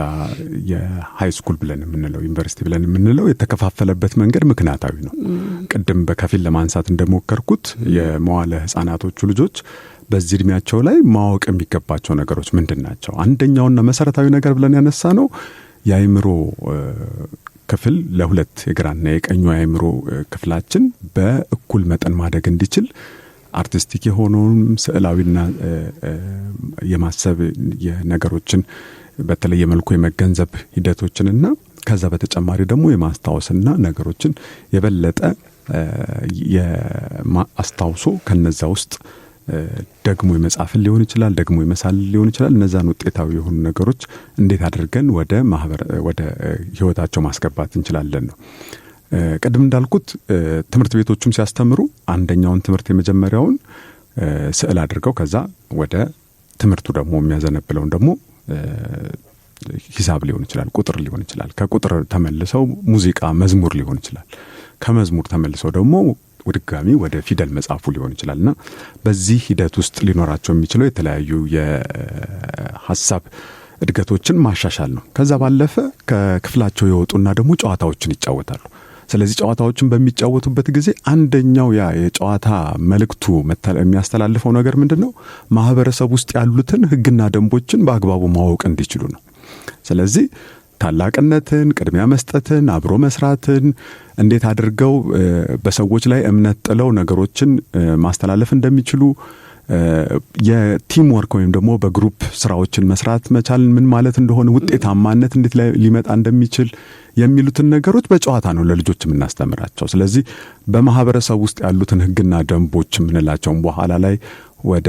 የ high school ብለን የምንለው፣ ዩኒቨርሲቲ ብለን የምንለው የተከፋፈለበት መንገድ ምክንያታዊ ነው። ቅድም በከፊል ለማንሳት እንደሞከርኩት የመዋለ ህጻናቶቹ ልጆች በዚህ እድሜያቸው ላይ ማወቅ የሚገባቸው ነገሮች ምንድን ናቸው? አንደኛውና መሰረታዊ ነገር ብለን ያነሳነው የአእምሮ ክፍል ለሁለት፣ የግራና የቀኙ የአእምሮ ክፍላችን በእኩል መጠን ማደግ እንዲችል artistic የሆነውን ስዕላዊና የማሰብ፣ የነገሮችን በተለየ መልኩ የመገንዘብ ሂደቶችንና ከዛ በተጨማሪ ደግሞ የማስታወስና ነገሮችን የበለጠ አስታውሶ ከነዛ ውስጥ ደግሞ የመጻፍን ሊሆን ይችላል፣ ደግሞ የመሳል ሊሆን ይችላል። እነዛን ውጤታዊ የሆኑ ነገሮች እንዴት አድርገን ወደ ማህበር ወደ ህይወታቸው ማስገባት እንችላለን ነው። ቅድም እንዳልኩት ትምህርት ቤቶቹም ሲያስተምሩ አንደኛውን ትምህርት የመጀመሪያውን ስዕል አድርገው ከዛ ወደ ትምህርቱ ደግሞ የሚያዘነብለውን ደግሞ ሂሳብ ሊሆን ይችላል፣ ቁጥር ሊሆን ይችላል። ከቁጥር ተመልሰው ሙዚቃ፣ መዝሙር ሊሆን ይችላል። ከመዝሙር ተመልሰው ደግሞ ድጋሚ ወደ ፊደል መጻፉ ሊሆን ይችላል እና በዚህ ሂደት ውስጥ ሊኖራቸው የሚችለው የተለያዩ የሀሳብ እድገቶችን ማሻሻል ነው። ከዛ ባለፈ ከክፍላቸው የወጡና ደግሞ ጨዋታዎችን ይጫወታሉ። ስለዚህ ጨዋታዎችን በሚጫወቱበት ጊዜ አንደኛው ያ የጨዋታ መልእክቱ የሚያስተላልፈው ነገር ምንድን ነው? ማህበረሰብ ውስጥ ያሉትን ሕግና ደንቦችን በአግባቡ ማወቅ እንዲችሉ ነው። ስለዚህ ታላቅነትን፣ ቅድሚያ መስጠትን፣ አብሮ መስራትን፣ እንዴት አድርገው በሰዎች ላይ እምነት ጥለው ነገሮችን ማስተላለፍ እንደሚችሉ፣ የ team work ወይም ደግሞ በ group ስራዎችን መስራት መቻል ምን ማለት እንደሆነ፣ ውጤታማነት እንዴት ሊመጣ እንደሚችል የሚሉትን ነገሮች በጨዋታ ነው ለልጆች የምናስተምራቸው። ስለዚህ በማህበረሰብ ውስጥ ያሉትን ህግና ደንቦች የምንላቸውን በኋላ ላይ ወደ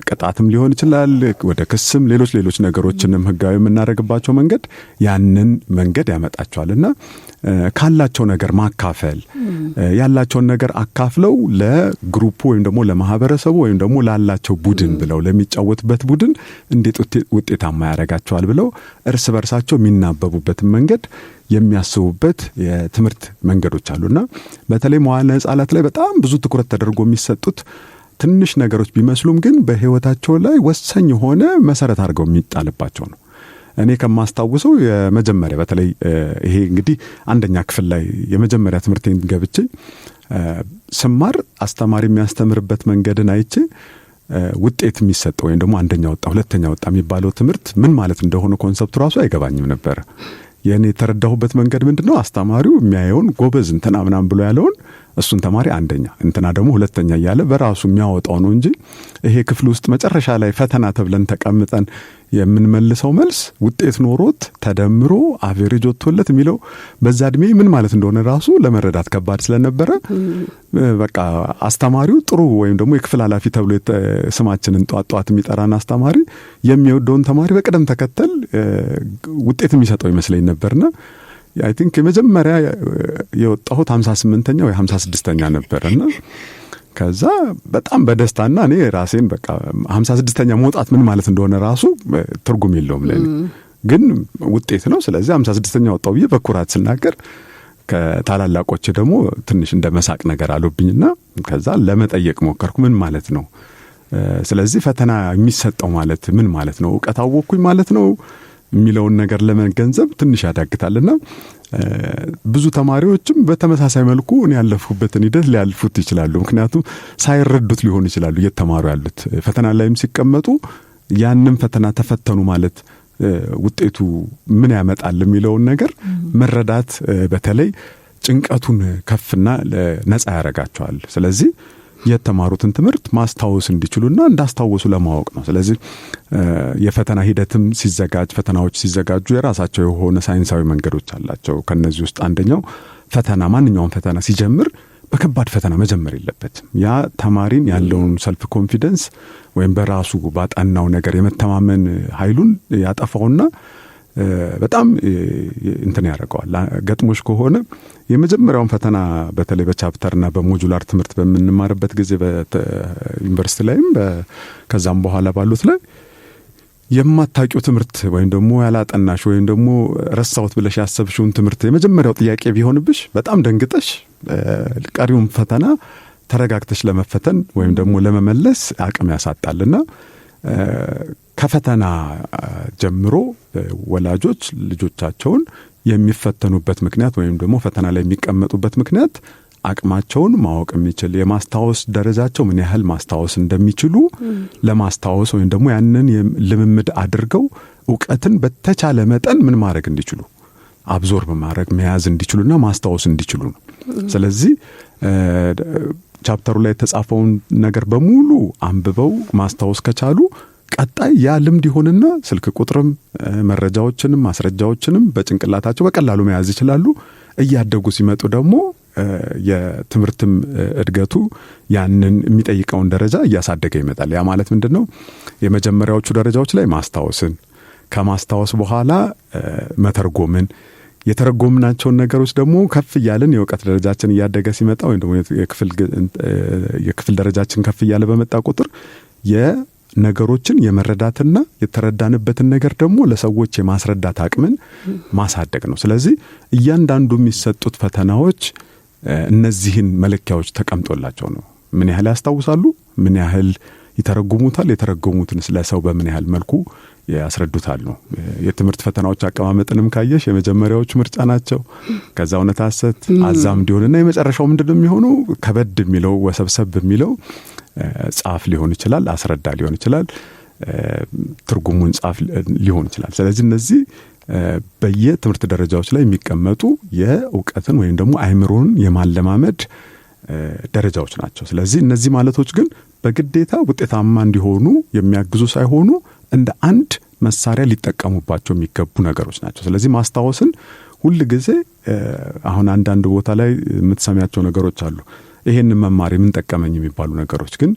ቅጣትም ሊሆን ይችላል፣ ወደ ክስም፣ ሌሎች ሌሎች ነገሮችንም ህጋዊ የምናደርግባቸው መንገድ ያንን መንገድ ያመጣቸዋል እና ካላቸው ነገር ማካፈል፣ ያላቸውን ነገር አካፍለው ለ group ኡ ወይም ደግሞ ለማህበረሰቡ ወይም ደግሞ ላላቸው ቡድን ብለው ለሚጫወቱበት ቡድን እንዴት ውጤታማ ያደርጋቸዋል ብለው እርስ በርሳቸው የሚናበቡበትን መንገድ የሚያስቡበት የትምህርት መንገዶች አሉና በተለይ መዋዕለ ሕፃናት ላይ በጣም ብዙ ትኩረት ተደርጎ የሚሰጡት ትንሽ ነገሮች ቢመስሉም ግን በህይወታቸው ላይ ወሳኝ የሆነ መሰረት አድርገው የሚጣልባቸው ነው። እኔ ከማስታውሰው የመጀመሪያ በተለይ ይሄ እንግዲህ አንደኛ ክፍል ላይ የመጀመሪያ ትምህርቴን ገብቼ ስማር አስተማሪ የሚያስተምርበት መንገድን አይቼ ውጤት የሚሰጠው ወይም ደግሞ አንደኛ ወጣ ሁለተኛ ወጣ የሚባለው ትምህርት ምን ማለት እንደሆነ concept ኡ ራሱ አይገባኝም ነበር። የኔ የተረዳሁበት መንገድ ምንድነው? አስተማሪው የሚያየውን ጎበዝ እንትና ምናምን ብሎ ያለውን እሱን ተማሪ አንደኛ እንትና ደግሞ ሁለተኛ እያለ በራሱ የሚያወጣው ነው እንጂ ይሄ ክፍል ውስጥ መጨረሻ ላይ ፈተና ተብለን ተቀምጠን የምንመልሰው መልስ ውጤት ኖሮት ተደምሮ average ወጥቶለት የሚለው በዛ እድሜ ምን ማለት እንደሆነ ራሱ ለመረዳት ከባድ ስለነበረ በቃ አስተማሪው ጥሩ ወይም ደግሞ የክፍል ኃላፊ ተብሎ ስማችንን ጧት ጧት የሚጠራን አስተማሪ የሚወደውን ተማሪ በቅደም ተከተል ውጤት የሚሰጠው ይመስለኝ ነበርና I think የመጀመሪያ የወጣሁት 58ኛ ወይ 56ኛ ነበርና ከዛ በጣም በደስታና እኔ ራሴን በቃ 56ኛ መውጣት ምን ማለት እንደሆነ ራሱ ትርጉም የለውም ለኔ፣ ግን ውጤት ነው። ስለዚህ 56ኛ ወጣሁ ብዬ በኩራት ስናገር ከታላላቆቼ ደግሞ ትንሽ እንደ መሳቅ ነገር አሉብኝና ከዛ ለመጠየቅ ሞከርኩ፣ ምን ማለት ነው? ስለዚህ ፈተና የሚሰጠው ማለት ምን ማለት ነው? እውቀት አወቅኩኝ ማለት ነው የሚለውን ነገር ለመገንዘብ ትንሽ ያዳግታልና ብዙ ተማሪዎችም በተመሳሳይ መልኩ እኔ ያለፍኩበትን ሂደት ሊያልፉት ይችላሉ። ምክንያቱም ሳይረዱት ሊሆን ይችላሉ እየተማሩ ያሉት። ፈተና ላይም ሲቀመጡ ያንን ፈተና ተፈተኑ ማለት ውጤቱ ምን ያመጣል የሚለውን ነገር መረዳት በተለይ ጭንቀቱን ከፍና ነፃ ያደርጋቸዋል። ስለዚህ የተማሩትን ትምህርት ማስታወስ እንዲችሉና እንዳስታወሱ ለማወቅ ነው። ስለዚህ የፈተና ሂደትም ሲዘጋጅ ፈተናዎች ሲዘጋጁ የራሳቸው የሆነ ሳይንሳዊ መንገዶች አላቸው። ከነዚህ ውስጥ አንደኛው ፈተና ማንኛውም ፈተና ሲጀምር በከባድ ፈተና መጀመር የለበትም። ያ ተማሪን ያለውን self confidence ወይም በራሱ ባጠናው ነገር የመተማመን ኃይሉን ያጠፋውና በጣም እንትን ያደርገዋል። ገጥሞሽ ከሆነ የመጀመሪያውን ፈተና በተለይ በ chapter ና በ modular ትምህርት በምንማርበት ጊዜ በዩኒቨርሲቲ ላይም ከዛም በኋላ ባሉት ላይ የማታውቂው ትምህርት ወይም ደግሞ ያላጠናሽ ወይም ደግሞ ረሳሁት ብለሽ ያሰብሽውን ትምህርት የመጀመሪያው ጥያቄ ቢሆንብሽ በጣም ደንግጠሽ ቀሪውን ፈተና ተረጋግተሽ ለመፈተን ወይም ደግሞ ለመመለስ አቅም ያሳጣልና ከፈተና ጀምሮ ወላጆች ልጆቻቸውን የሚፈተኑበት ምክንያት ወይም ደግሞ ፈተና ላይ የሚቀመጡበት ምክንያት አቅማቸውን ማወቅ የሚችል የማስታወስ ደረጃቸው ምን ያህል ማስታወስ እንደሚችሉ ለማስታወስ ወይም ደግሞ ያንን ልምምድ አድርገው እውቀትን በተቻለ መጠን ምን ማድረግ እንዲችሉ absorb ማድረግ መያዝ እንዲችሉና ማስታወስ እንዲችሉ ነው። ስለዚህ chapter ኡ ላይ የተጻፈውን ነገር በሙሉ አንብበው ማስታወስ ከቻሉ ቀጣይ ያ ልምድ ይሆንና ስልክ ቁጥርም መረጃዎችንም ማስረጃዎችንም በጭንቅላታቸው በቀላሉ መያዝ ይችላሉ። እያደጉ ሲመጡ ደግሞ የትምህርትም እድገቱ ያንን የሚጠይቀውን ደረጃ እያሳደገ ይመጣል። ያ ማለት ምንድነው? የመጀመሪያዎቹ ደረጃዎች ላይ ማስታወስን፣ ከማስታወስ በኋላ መተርጎምን፣ የተረጎምናቸውን ነገሮች ደግሞ ከፍ እያልን የእውቀት ደረጃችን እያደገ ሲመጣ ወይም ደግሞ የክፍል ደረጃችን ከፍ እያለ በመጣ ቁጥር የነገሮችን የመረዳትና የተረዳንበትን ነገር ደግሞ ለሰዎች የማስረዳት አቅምን ማሳደግ ነው። ስለዚህ እያንዳንዱ የሚሰጡት ፈተናዎች እነዚህን መለኪያዎች ተቀምጦላቸው ነው። ምን ያህል ያስታውሳሉ፣ ምን ያህል ይተረጉሙታል፣ የተረጎሙትን ለሰው በምን ያህል መልኩ ያስረዱታል ነው። የትምህርት ፈተናዎች አቀማመጥንም ካየሽ የመጀመሪያዎቹ ምርጫ ናቸው። ከዛ እውነት ሐሰት አዛምድ ይሆንና የመጨረሻው ምንድነው የሚሆነው? ከበድ የሚለው ወሰብሰብ የሚለው ጻፍ ሊሆን ይችላል፣ አስረዳ ሊሆን ይችላል፣ ትርጉሙን ጻፍ ሊሆን ይችላል። ስለዚህ እነዚህ በየትምህርት ደረጃዎች ላይ የሚቀመጡ የእውቀትን ወይም ደግሞ አእምሮን የማለማመድ ደረጃዎች ናቸው። ስለዚህ እነዚህ ማለቶች ግን በግዴታ ውጤታማ እንዲሆኑ የሚያግዙ ሳይሆኑ እንደ አንድ መሳሪያ ሊጠቀሙባቸው የሚገቡ ነገሮች ናቸው። ስለዚህ ማስታወስን ሁል ጊዜ አሁን አንዳንድ ቦታ ላይ የምትሰሚያቸው ነገሮች አሉ። ይሄንን መማር ምን ጠቀመኝ የሚባሉ ነገሮች ግን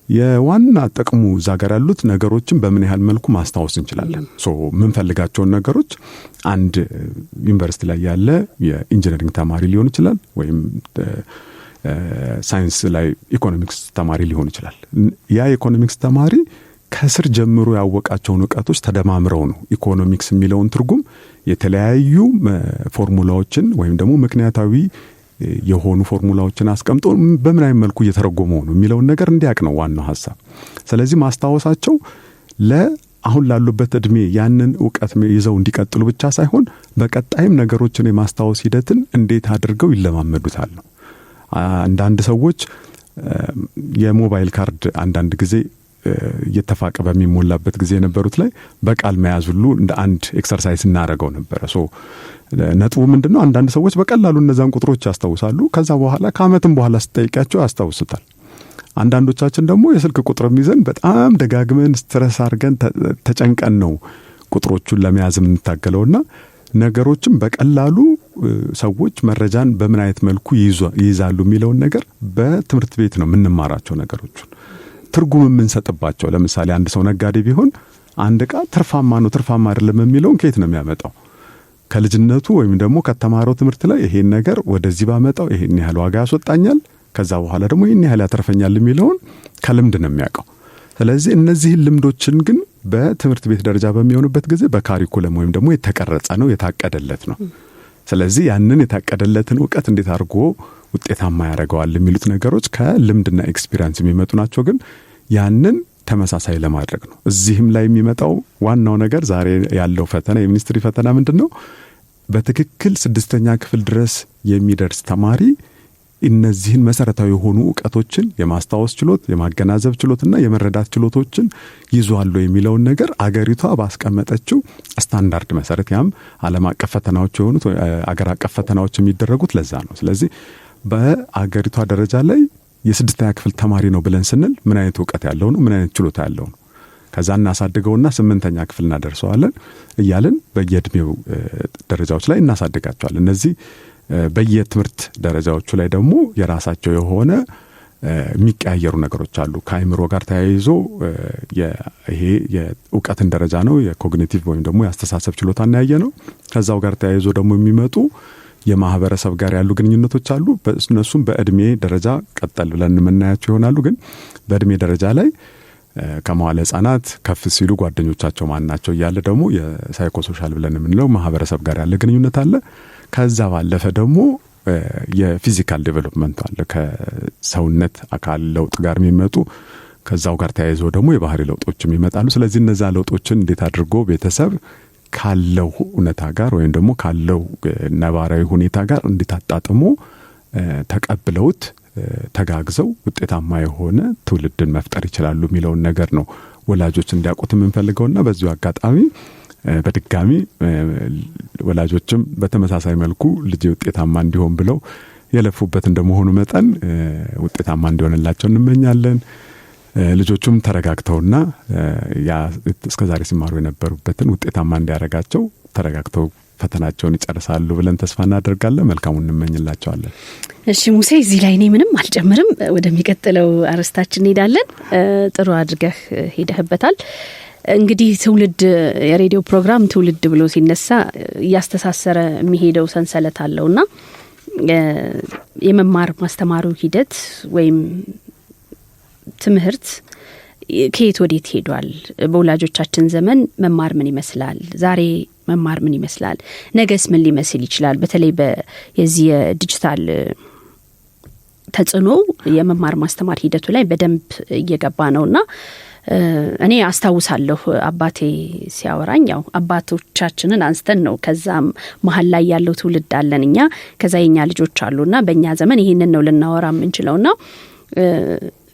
የዋና ጥቅሙ እዛ ጋር ያሉት ነገሮችን በምን ያህል መልኩ ማስታወስ እንችላለን። የምንፈልጋቸውን ነገሮች አንድ ዩኒቨርሲቲ ላይ ያለ የ engineering ተማሪ ሊሆን ይችላል ወይም ሳይንስ ላይ ኢኮኖሚክስ ተማሪ ሊሆን ይችላል። ያ ኢኮኖሚክስ ተማሪ ከስር ጀምሮ ያወቃቸውን እውቀቶች ተደማምረው ነው ኢኮኖሚክስ የሚለውን ትርጉም የተለያዩ ፎርሙላዎችን ወይም ደግሞ ምክንያታዊ የሆኑ ፎርሙላዎችን አስቀምጦ በምን አይነት መልኩ እየተረጎመው ነው የሚለውን ነገር እንዲያውቅ ነው ዋናው ሀሳብ። ስለዚህ ማስታወሳቸው ለአሁን ላሉበት እድሜ ያንን እውቀት ይዘው እንዲቀጥሉ ብቻ ሳይሆን በቀጣይም ነገሮችን የማስታወስ ሂደትን እንዴት አድርገው ይለማመዱታል ነው። አንዳንድ ሰዎች የሞባይል ካርድ አንዳንድ ጊዜ እየተፋቀ በሚሞላበት ጊዜ የነበሩት ላይ በቃል መያዝ ሁሉ እንደ አንድ exercise እናደርገው ነበረ። So ነጥቡ ምንድነው? አንዳንድ ሰዎች በቀላሉ እነዛን ቁጥሮች ያስታውሳሉ። ከዛ በኋላ ከአመትም በኋላ ስትጠይቂያቸው ያስታውሱታል። አንዳንዶቻችን ደግሞ የስልክ ቁጥርም ይዘን በጣም ደጋግመን stress አድርገን ተጨንቀን ነው ቁጥሮቹን ለመያዝ የምንታገለውና ነገሮችን በቀላሉ ሰዎች መረጃን በምን አይነት መልኩ ይይዛሉ የሚለውን ነገር በትምህርት ቤት ነው የምንማራቸው ነገሮችን ትርጉም የምንሰጥባቸው። ለምሳሌ አንድ ሰው ነጋዴ ቢሆን አንድ ዕቃ ትርፋማ ነው ትርፋማ አይደለም የሚለውን ከየት ነው የሚያመጣው? ከልጅነቱ ወይም ደግሞ ከተማረው ትምህርት ላይ ይሄን ነገር ወደዚህ ባመጣው ይሄን ያህል ዋጋ ያስወጣኛል፣ ከዛ በኋላ ደግሞ ይሄን ያህል ያተርፈኛል የሚለውን ከልምድ ነው የሚያውቀው። ስለዚህ እነዚህን ልምዶችን ግን በትምህርት ቤት ደረጃ በሚሆኑበት ጊዜ በካሪኩለም ወይም ደግሞ የተቀረጸ ነው የታቀደለት ነው። ስለዚህ ያንን የታቀደለትን እውቀት እንዴት አድርጎ ውጤታማ ያደርገዋል የሚሉት ነገሮች ከልምድና experience የሚመጡ ናቸው። ግን ያንን ተመሳሳይ ለማድረግ ነው። እዚህም ላይ የሚመጣው ዋናው ነገር ዛሬ ያለው ፈተና የ ministry ፈተና ምንድነው? በትክክል 6ኛ ክፍል ድረስ የሚደርስ ተማሪ እነዚህን መሰረታዊ የሆኑ እውቀቶችን የማስታወስ ችሎት፣ የማገናዘብ ችሎትና የመረዳት ችሎቶችን ይዟል የሚለውን ነገር አገሪቷ ባስቀመጠችው ስታንዳርድ መሰረት፣ ያም ዓለም አቀፍ ፈተናዎች የሆኑት አገር አቀፍ ፈተናዎች የሚደረጉት ለዛ ነው። ስለዚህ በአገሪቷ ደረጃ ላይ የ6ኛ ክፍል ተማሪ ነው ብለን ስንል ምን አይነት እውቀት ያለው ነው? ምን አይነት ችሎታ ያለው ነው? ከዛ እናሳድገውና 8ኛ ክፍል እናደርሰዋለን እያልን በየእድሜው ደረጃዎች ላይ እናሳድጋቸዋለን። እነዚህ በየትምህርት ደረጃዎቹ ላይ ደግሞ የራሳቸው የሆነ የሚቀያየሩ ነገሮች አሉ። ከአእምሮ ጋር ተያይዞ ይሄ የእውቀትን ደረጃ ነው፣ የ cognitive ወይም ደግሞ የአስተሳሰብ ችሎታ ያየ ነው። ከዛው ጋር ተያይዞ ደግሞ የሚመጡ የማህበረሰብ ጋር ያሉ ግንኙነቶች አሉ። እነሱም በእድሜ ደረጃ ቀጠል ብለን የምናያቸው ይሆናሉ። ግን በእድሜ ደረጃ ላይ ከመዋለ ህጻናት ከፍ ሲሉ ጓደኞቻቸው ማን ናቸው እያለ ደግሞ የ psychosocial ብለን የምንለው ማህበረሰብ ጋር ያለ ግንኙነት አለ። ከዛ ባለፈ ደግሞ የ physical development አለ፣ ከሰውነት አካል ለውጥ ጋር የሚመጡ፣ ከዛው ጋር ተያይዞ ደግሞ የባህሪ ለውጦችም ይመጣሉ። ስለዚህ እነዛ ለውጦችን እንዴት አድርጎ ቤተሰብ ካለው እውነታ ጋር ወይም ደግሞ ካለው ነባራዊ ሁኔታ ጋር እንዴት አጣጥሞ ተቀብለውት ተጋግዘው ውጤታማ የሆነ ትውልድን መፍጠር ይችላሉ የሚለውን ነገር ነው ወላጆች እንዲያውቁት የምንፈልገውና በዚሁ አጋጣሚ በድጋሚ ወላጆችም በተመሳሳይ መልኩ ልጄ ውጤታማ እንዲሆን ብለው የለፉበት እንደመሆኑ መጠን ውጤታማ እንዲሆንላቸው እንመኛለን። ልጆቹም ተረጋግተውና እስከዛሬ ሲማሩ የነበሩበትን ውጤታማ እንዲያደርጋቸው ተረጋግተው ፈተናቸውን ይጨርሳሉ ብለን ተስፋ እናደርጋለን። መልካሙን እንመኝላቸዋለን። እሺ ሙሴ፣ እዚህ ላይ እኔ ምንም አልጨምርም። ወደሚቀጥለው አርዕስታችን እንሄዳለን። ጥሩ አድርገህ ሄደህበታል። እንግዲህ ትውልድ፣ የሬዲዮ ፕሮግራም ትውልድ ብሎ ሲነሳ እያስተሳሰረ የሚሄደው ሰንሰለት አለውና የመማር ማስተማሩ ሂደት ወይም ትምህርት ከየት ወዴት ሄዷል? በወላጆቻችን ዘመን መማር ምን ይመስላል? ዛሬ መማር ምን ይመስላል? ነገስ ምን ሊመስል ይችላል? በተለይ የዚህ የዲጂታል ተጽዕኖ የመማር ማስተማር ሂደቱ ላይ በደንብ እየገባ ነውና እኔ አስታውሳለሁ አባቴ ሲያወራኝ፣ ያው አባቶቻችንን አንስተን ነው፣ ከዛም መሀል ላይ ያለው ትውልድ አለን እኛ፣ ከዛ የኛ ልጆች አሉና በእኛ ዘመን ይሄንን ነው ልናወራ የምንችለውና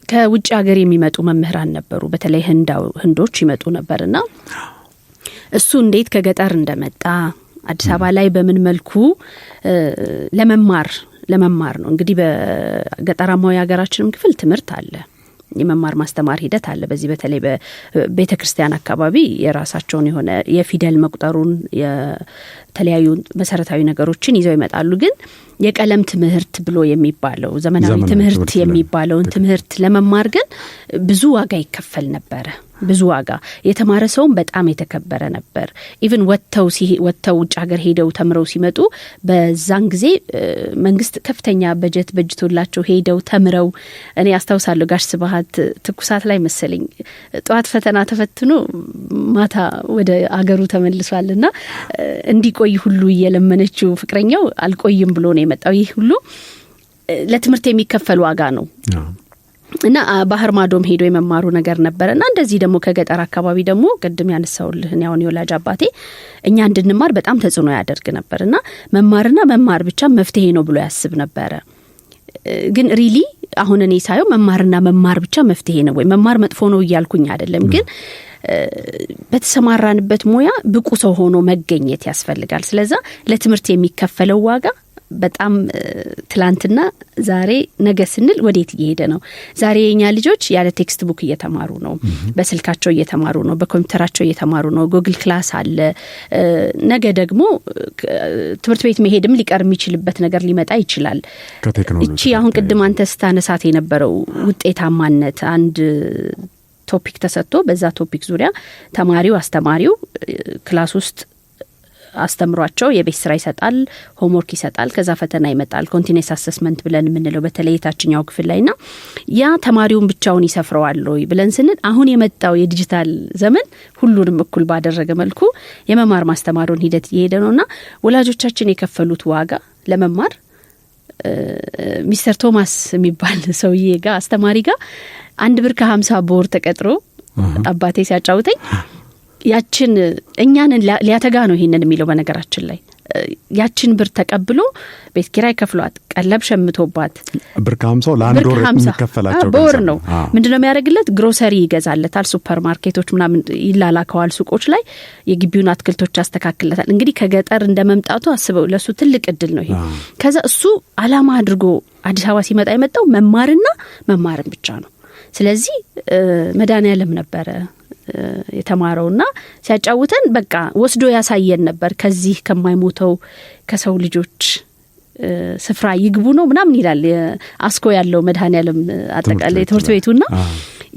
ከውጭ ሀገር የሚመጡ መምህራን ነበሩ። በተለይ ህንዶች ይመጡ ነበርና እሱ እንዴት ከገጠር እንደመጣ፣ አዲስ አበባ ላይ በምን መልኩ ለመማር ነው። እንግዲህ በገጠራማው የሀገራችንም ክፍል ትምህርት አለ፣ የመማር ማስተማር ሂደት አለ። በዚህ በተለይ በቤተ ክርስቲያን አካባቢ የራሳቸውን የሆነ የፊደል መቁጠሩን የተለያዩ መሰረታዊ ነገሮችን ይዘው ይመጣሉ። ግን የቀለም ትምህርት ብሎ የሚባለው ዘመናዊ ትምህርት የሚባለውን ትምህርት ለመማር ግን ብዙ ዋጋ ይከፈል ነበረ። ብዙ ዋጋ የተማረ ሰውም በጣም የተከበረ ነበር። Even ወጥተው ውጭ ሀገር ሄደው ተምረው ሲመጡ በዛን ጊዜ መንግስት ከፍተኛ በጀት በጅቶላቸው ሄደው ተምረው፣ እኔ አስታውሳለሁ ጋሽ ስብሀት ትኩሳት ላይ መሰለኝ ጠዋት ፈተና ተፈትኖ ማታ ወደ አገሩ ተመልሷል እና እንዲቆይ ሁሉ እየለመነችው ፍቅረኛው አልቆይም ብሎ ነው የመጣው። ይህ ሁሉ ለትምህርት የሚከፈል ዋጋ ነው። እና ባህር ማዶም ሄዶ የመማሩ ነገር ነበረ። እና እንደዚህ ደግሞ ከገጠር አካባቢ ደግሞ ቅድም ያነሳውልህን ያሁን የወላጅ አባቴ እኛ እንድንማር በጣም ተጽዕኖ ያደርግ ነበር እና መማርና መማር ብቻ መፍትሄ ነው ብሎ ያስብ ነበረ። ግን really አሁን እኔ ሳየው መማርና መማር ብቻ መፍትሄ ነው ወይ? መማር መጥፎ ነው እያልኩኝ አይደለም፣ ግን በተሰማራንበት ሙያ ብቁ ሰው ሆኖ መገኘት ያስፈልጋል። ስለዛ ለትምህርት የሚከፈለው ዋጋ በጣም ትላንትና፣ ዛሬ፣ ነገ ስንል ወዴት እየሄደ ነው? ዛሬ የኛ ልጆች ያለ textbook እየተማሩ ነው። በስልካቸው እየተማሩ ነው። በኮምፒውተራቸው እየተማሩ ነው። Google Class አለ። ነገ ደግሞ ትምህርት ቤት መሄድም ሊቀር የሚችልበት ነገር ሊመጣ ይችላል። እቺ አሁን ቅድም አንተ ስታነሳት የነበረው ውጤታማነት፣ አንድ topic ተሰጥቶ በዛ topic ዙሪያ ተማሪው አስተማሪው class ውስጥ አስተምሯቸው የቤት ስራ ይሰጣል፣ homework ይሰጣል፣ ከዛ ፈተና ይመጣል። Continuous assessment ብለን የምንለው በተለይ የታችኛው ክፍል ላይ ና ያ ተማሪውን ብቻውን ይሰፍረዋል ወይ ብለን ስንል አሁን የመጣው የዲጂታል ዘመን ሁሉንም እኩል ባደረገ መልኩ የመማር ማስተማሩን ሂደት እየሄደ ነው። እና ወላጆቻችን የከፈሉት ዋጋ ለመማር፣ ሚስተር ቶማስ የሚባል ሰውዬ ጋር፣ አስተማሪ ጋር 1 ብር ከ50 በወር ተቀጥሮ አባቴ ሲያጫውተኝ ያችን እኛንን ሊያተጋ ነው ይሄንን የሚለው፣ በነገራችን ላይ ያችን ብር ተቀብሎ ቤት ኪራይ ከፍሏት፣ ቀለብ ሸምቶባት። ብር ከ50ው ለአንድ ወር የሚከፈላቸው በወር ነው። ምንድነው የሚያደርግለት? ግሮሰሪ ይገዛለታል። ሱፐር ማርኬቶች ምናምን ይላላከዋል። ሱቆች ላይ የግቢውን አትክልቶች ያስተካክለታል። እንግዲህ ከገጠር እንደ መምጣቱ አስበው፣ ለእሱ ትልቅ እድል ነው ይሄ። ከዛ እሱ አላማ አድርጎ አዲስ አበባ ሲመጣ የመጣው መማርና መማርን ብቻ ነው። ስለዚህ መድኃኔዓለም ነበረ የተማረውና ሲያጫውተን በቃ ወስዶ ያሳየን ነበር። ከዚህ ከማይሞተው ከሰው ልጆች ስፍራ ይግቡ ነው ምናምን ይላል፣ አስኮ ያለው መድኃኔዓለም አጠቃላይ ትምህርት ቤቱና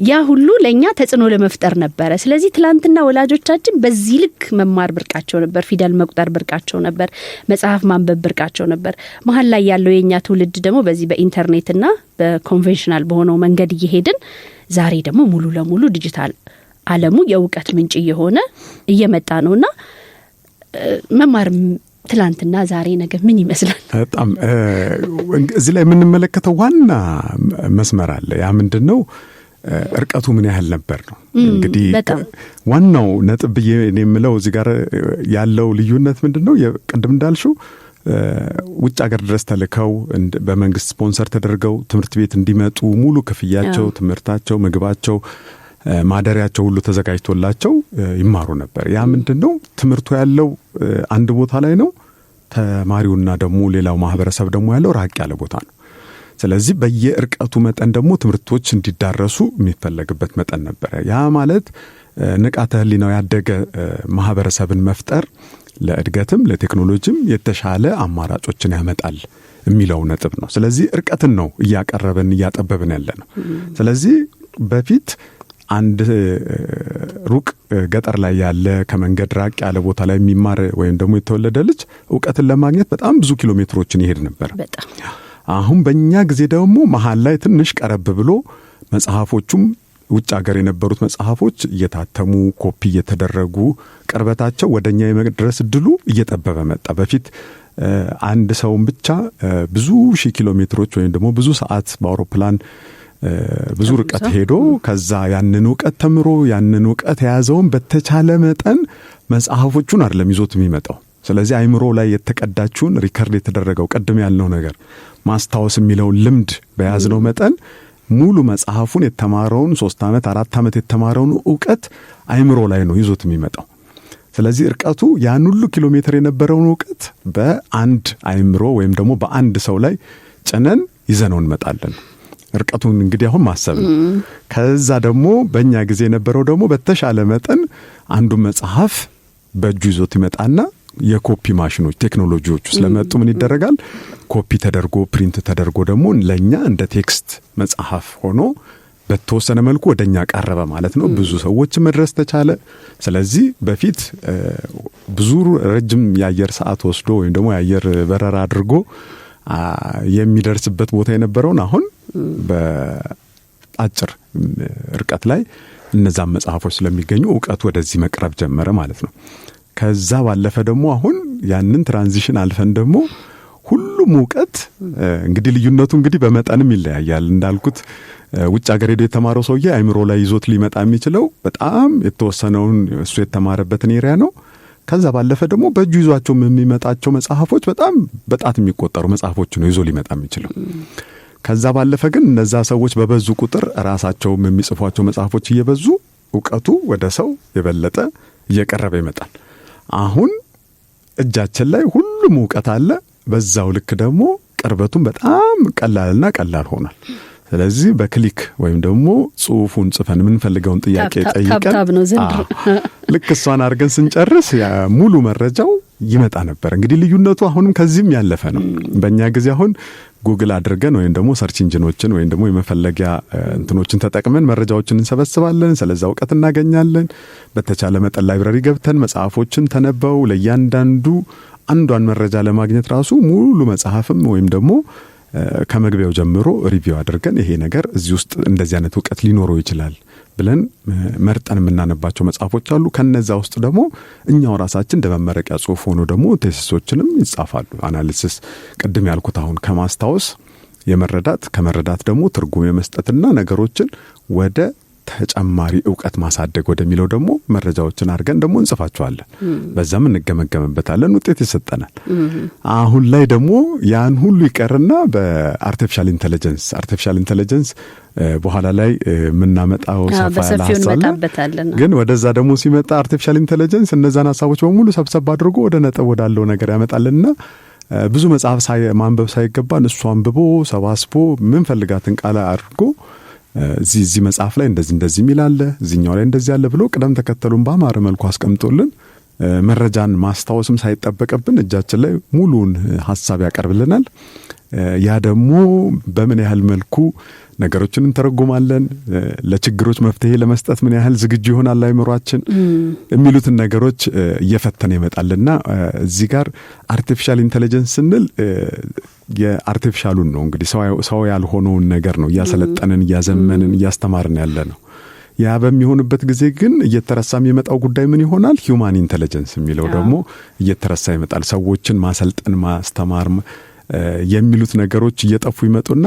ያ ሁሉ ለእኛ ተጽዕኖ ለመፍጠር ነበረ። ስለዚህ ትላንትና ወላጆቻችን በዚህ ልክ መማር ብርቃቸው ነበር፣ ፊደል መቁጠር ብርቃቸው ነበር፣ መጽሐፍ ማንበብ ብርቃቸው ነበር። መሀል ላይ ያለው የእኛ ትውልድ ደግሞ በዚህ በኢንተርኔትና በ conventional በሆነው መንገድ እየሄድን ዛሬ ደግሞ ሙሉ ለሙሉ ዲጂታል ዓለሙ የእውቀት ምንጭ እየሆነ እየመጣ ነውና መማር ትላንትና፣ ዛሬ፣ ነገ ምን ይመስላል? በጣም እዚህ ላይ የምንመለከተው ዋና መስመር አለ። ያ ምንድን ነው? እርቀቱ ምን ያህል ነበር ነው። እንግዲህ ዋናው ነጥብ ብዬ እኔ የምለው እዚህ ጋር ያለው ልዩነት ምንድን ነው? ቅድም እንዳልሽው ውጭ ሀገር ድረስ ተልከው፣ በመንግስት ስፖንሰር ተደርገው ትምህርት ቤት እንዲመጡ ሙሉ ክፍያቸው፣ ትምህርታቸው፣ ምግባቸው፣ ማደሪያቸው ሁሉ ተዘጋጅቶላቸው ይማሩ ነበር። ያ ምንድን ነው? ትምህርቱ ያለው አንድ ቦታ ላይ ነው። ተማሪውና ደግሞ ሌላው ማህበረሰብ ደግሞ ያለው ራቅ ያለ ቦታ ነው። ስለዚህ በየእርቀቱ መጠን ደግሞ ትምህርቶች እንዲዳረሱ የሚፈለግበት መጠን ነበረ። ያ ማለት ንቃተ ህሊናው ያደገ ማህበረሰብን መፍጠር ለእድገትም ለቴክኖሎጂም የተሻለ አማራጮችን ያመጣል የሚለው ነጥብ ነው። ስለዚህ እርቀትን ነው እያቀረብን እያጠበብን ያለ ነው። ስለዚህ በፊት አንድ ሩቅ ገጠር ላይ ያለ፣ ከመንገድ ራቅ ያለ ቦታ ላይ የሚማር ወይም ደግሞ የተወለደ ልጅ እውቀትን ለማግኘት በጣም ብዙ ኪሎ ሜትሮችን ይሄድ ነበር። አሁን በእኛ ጊዜ ደግሞ መሀል ላይ ትንሽ ቀረብ ብሎ መጽሐፎቹም ውጭ ሀገር የነበሩት መጽሐፎች እየታተሙ፣ ኮፒ እየተደረጉ ቅርበታቸው ወደ እኛ የመድረስ እድሉ እየጠበበ መጣ። በፊት አንድ ሰውን ብቻ ብዙ ሺህ ኪሎ ሜትሮች ወይም ደግሞ ብዙ ሰዓት በአውሮፕላን ብዙ ርቀት ሄዶ ከዛ ያንን እውቀት ተምሮ ያንን እውቀት የያዘውን በተቻለ መጠን መጽሐፎቹን አይደለም ይዞት የሚመጣው። ስለዚህ አይምሮ ላይ የተቀዳችውን፣ record የተደረገው፣ ቅድም ያልነው ነገር ማስታወስ የሚለውን ልምድ በያዝነው መጠን ሙሉ መጽሐፉን የተማረውን፣ 3 ዓመት 4 ዓመት የተማረውን እውቀት አይምሮ ላይ ነው ይዞት የሚመጣው። ስለዚህ እርቀቱ ያን ሁሉ ኪሎ ሜትር የነበረውን እውቀት በአንድ አይምሮ ወይም ደግሞ በአንድ ሰው ላይ ጭነን ይዘነው እንመጣለን። እርቀቱን እንግዲህ አሁን ማሰብ ነው። ከዛ ደግሞ በእኛ ጊዜ የነበረው ደግሞ በተሻለ መጠን አንዱ መጽሐፍ በእጁ ይዞት ይመጣና የኮፒ ማሽኖች ቴክኖሎጂዎቹ ስለመጡ ምን ይደረጋል? ኮፒ ተደርጎ፣ print ተደርጎ ደግሞ ለእኛ እንደ text መጽሐፍ ሆኖ በተወሰነ መልኩ ወደኛ ቀረበ ማለት ነው። ብዙ ሰዎች መድረስ ተቻለ። ስለዚህ በፊት ብዙ ረጅም የአየር ሰዓት ወስዶ ወይም ደግሞ የአየር በረራ አድርጎ የሚደርስበት ቦታ የነበረውን አሁን በአጭር ርቀት ላይ እነዛን መጽሐፎች ስለሚገኙ እውቀቱ ወደዚህ መቅረብ ጀመረ ማለት ነው። ከዛ ባለፈ ደግሞ አሁን ያንን transition አልፈን ደግሞ ሁሉም እውቀት እንግዲህ ልዩነቱ እንግዲህ በመጠንም ይለያያል። እንዳልኩት ውጭ ሀገር ሄዶ የተማረው ሰውዬ አይምሮ ላይ ይዞት ሊመጣ የሚችለው በጣም የተወሰነውን እሱ የተማረበትን area ነው። ከዛ ባለፈ ደግሞ በእጁ ይዟቸው የሚመጣቸው መጽሐፎች በጣም በጣት የሚቆጠሩ መጽሐፎች ነው ይዞ ሊመጣ የሚችለው። ከዛ ባለፈ ግን እነዛ ሰዎች በበዙ ቁጥር ራሳቸውም የሚጽፏቸው መጽሐፎች እየበዙ እውቀቱ ወደ ሰው የበለጠ እየቀረበ ይመጣል። አሁን እጃችን ላይ ሁሉም እውቀት አለ። በዛው ልክ ደግሞ ቅርበቱን በጣም ቀላልና ቀላል ሆኗል። ስለዚህ በ click ወይም ደግሞ ጽሁፉን ጽፈን የምንፈልገውን ጥያቄ ጠይቀን ልክ እሷን አድርገን ስንጨርስ ሙሉ መረጃው ይመጣ ነበር። እንግዲህ ልዩነቱ አሁንም ከዚህም ያለፈ ነው። በእኛ ጊዜ አሁን ጉግል አድርገን ወይም ደግሞ search engine ኦችን ወይም ደግሞ የመፈለጊያ እንትኖችን ተጠቅመን መረጃዎችን እንሰበስባለን። ስለዛ እውቀት እናገኛለን። በተቻለ መጠን library ገብተን መጽሐፎችን ተነበው ለእያንዳንዱ አንዷን መረጃ ለማግኘት ራሱ ሙሉ መጽሐፍም ወይም ደግሞ ከመግቢያው ጀምሮ review አድርገን ይሄ ነገር እዚህ ውስጥ እንደዚህ አይነት እውቀት ሊኖረው ይችላል ብለን መርጠን የምናነባቸው መጽሐፎች አሉ። ከነዛ ውስጥ ደግሞ እኛው ራሳችን እንደ መመረቂያ ጽሁፍ ሆኖ ደግሞ thesis ኦችንም ይጻፋሉ። Analysis ቅድም ያልኩት አሁን ከማስታወስ የመረዳት፣ ከመረዳት ደግሞ ትርጉም የመስጠትና ነገሮችን ወደ ተጨማሪ እውቀት ማሳደግ ወደሚለው ደግሞ መረጃዎችን አድርገን ደግሞ እንጽፋቸዋለን። በዛም እንገመገምበታለን፣ ውጤት ይሰጠናል። አሁን ላይ ደግሞ ያን ሁሉ ይቀርና በ artificial intelligence በኋላ ላይ የምናመጣው ሰፋ ያለ ሀሳብ፣ ግን ወደዛ ደግሞ ሲመጣ artificial intelligence እነዛን ሀሳቦች በሙሉ ሰብሰብ አድርጎ ወደ ነጥብ ወዳለው ነገር ያመጣልና ብዙ መጽሐፍ ማንበብ ሳይገባን እሱ አንብቦ ሰባስቦ ምንፈልጋትን ቃል አድርጎ እዚህ እዚህ መጽሐፍ ላይ እንደዚህ እንደዚህ የሚል አለ፣ እዚህኛው ላይ እንደዚህ አለ ብሎ ቅደም ተከተሉን በአማረ መልኩ አስቀምጦልን መረጃን ማስታወስም ሳይጠበቅብን እጃችን ላይ ሙሉውን ሀሳብ ያቀርብልናል። ያ ደግሞ በምን ያህል መልኩ ነገሮችን እንተረጉማለን፣ ለችግሮች መፍትሄ ለመስጠት ምን ያህል ዝግጁ ይሆናል አይምሯችን የሚሉትን ነገሮች እየፈተነ ይመጣልና እዚህ ጋር artificial intelligence ስንል የ artificial ኡን ነው፣ እንግዲህ ሰው ያልሆነውን ነገር ነው እያሰለጠንን፣ እያዘመንን፣ እያስተማርን ያለ ነው። ያ በሚሆንበት ጊዜ ግን እየተረሳ የሚመጣው ጉዳይ ምን ይሆናል? Human intelligence የሚለው ደግሞ እየተረሳ ይመጣል። ሰዎችን ማሰልጠን፣ ማስተማር የሚሉት ነገሮች እየጠፉ ይመጡና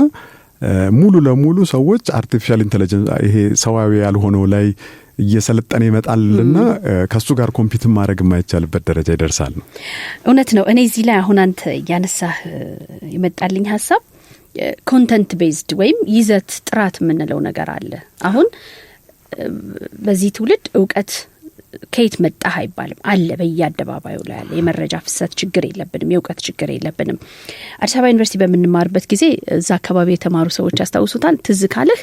ሙሉ ለሙሉ ሰዎች artificial intelligence ይሄ ሰዋዊ ያልሆነው ላይ እየሰለጠነ ይመጣልና ከእሱ ጋር compete ማድረግ የማይቻልበት ደረጃ ይደርሳል ነው። እውነት ነው። እኔ እዚህ ላይ አሁን አንተ እያነሳህ የመጣልኝ ሀሳብ content based ወይም ይዘት ጥራት የምንለው ነገር አለ። አሁን በዚህ ትውልድ እውቀት ከየት መጣህ አይባልም። አለ፣ በየአደባባዩ ላይ አለ። የመረጃ ፍሰት ችግር የለብንም፣ የእውቀት ችግር የለብንም። አዲስ አበባ ዩኒቨርሲቲ በምንማርበት ጊዜ እዛ አካባቢ የተማሩ ሰዎች ያስታውሱታል። ትዝ ካለህ